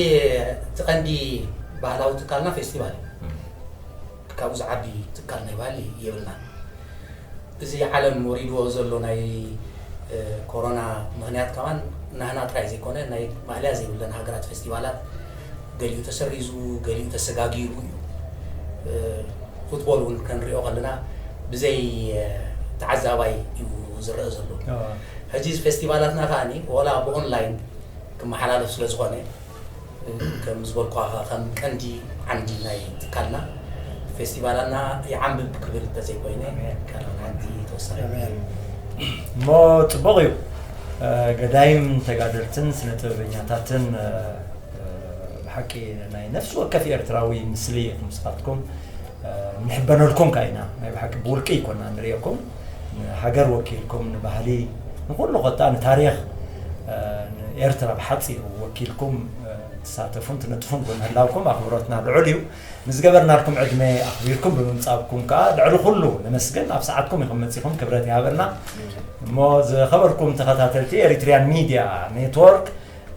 እቲ ቀንዲ ባህላዊ ትካልና ፌስቲቫል እዩ። ካብኡ ዝዓቢ ትካል ናይ ባህሊ የብልናን። እዚ ዓለም ወሪድዎ ዘሎ ናይ፣ እ፣ ኮሮና ምኽንያት ከማን ናህና ጥራይ ዘይኮነ ናይ ማእለያ ዘይብለን ሃገራት ፌስቲቫላት ገሊኡ ተሰሪዙ፣ ገሊኡ ተሰጋጊሩ እዩ። እ፣ ፉትቦል እውን ክንሪኦ ከለና ብዘይ፣ እ፣ ተዓዛባይ እዩ ዝረአ ዘሎ። እዋ ሕጂ እዚ ፌስቲቫላትና ከኣኒ ዋላ ብኦንላይን ክመሓላለፍ ስለ ዝኾነ፣ ከም ዝበልኩኻ ከም ቀንዲ ዓንዲ ናይ ትካልና ፌስቲቫላትና ይዓንብብ ክብል እንተዘይኮይነ ካልእ ሓንቲ ተወሳኺ እሞ ጽቡቕ እዩ። እ፣ ገዳይም ተጋደልትን ስነ ጥበበኛታትን፣ እ፣ እ፣ ብሓቂ ናይ ነፍሲ ወከፍ ኤርትራዊ ምስሊ ኢኹም ንስኻትኩም። እ፣ ንሕበነልኩም ከኣ ኢና። ናይ ብሓቂ ብውልቂ ኣይኮና ንርእየኩም። ንሃገር ወኪልኩም፣ ንባህሊ፣ ንኹሉ ኮታ ንታሪኽ፣ እ፣ ንኤርትራ ብሓጺሩ ወኪልኩም፣ እ፣ ትሳተፉን ትነጥፉን ብምህላውኩም ኣኽብሮትና ልዑል እዩ። ንዝገበርናልኩም ዕድመ ኣኽቢርኩም ብምምጻእኩም ከኣ ልዕሊ ኩሉ ነመስግን። ኣብ ሰዓትኩም ኢኹም መጺኹም፣ ክብረት ይሃበልና። እሞ ዝኸበርኩም ተኸታተልቲ ኤሪትሪያን ሚድያ ኔትወርክ፣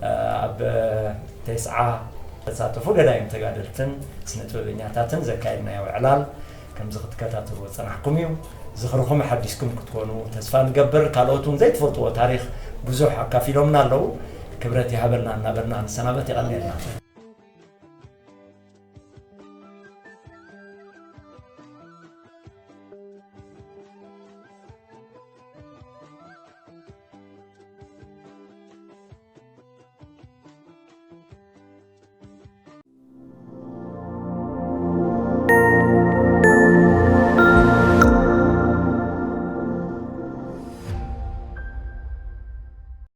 እ፣ ኣብ ተስዓ ተሳተፉ ገዳይም ተጋደልትን ስነ ጥበበኛታትን ዘካየድናዮ ዕላል ከምዚ ክትከታተልዎ ዝጸናሕኩም እዩ። ዝኽርኹም ሓዲስኩም ክትኮኑ ተስፋ ንገብር። ካልኦት እውን ዘይትፈልጥዎ ታሪኽ ብዙሕ ኣካፊሎምና ኣለዉ። ክብረት ይሃበልና እናበልና ንሰናበት። የቐንየልና።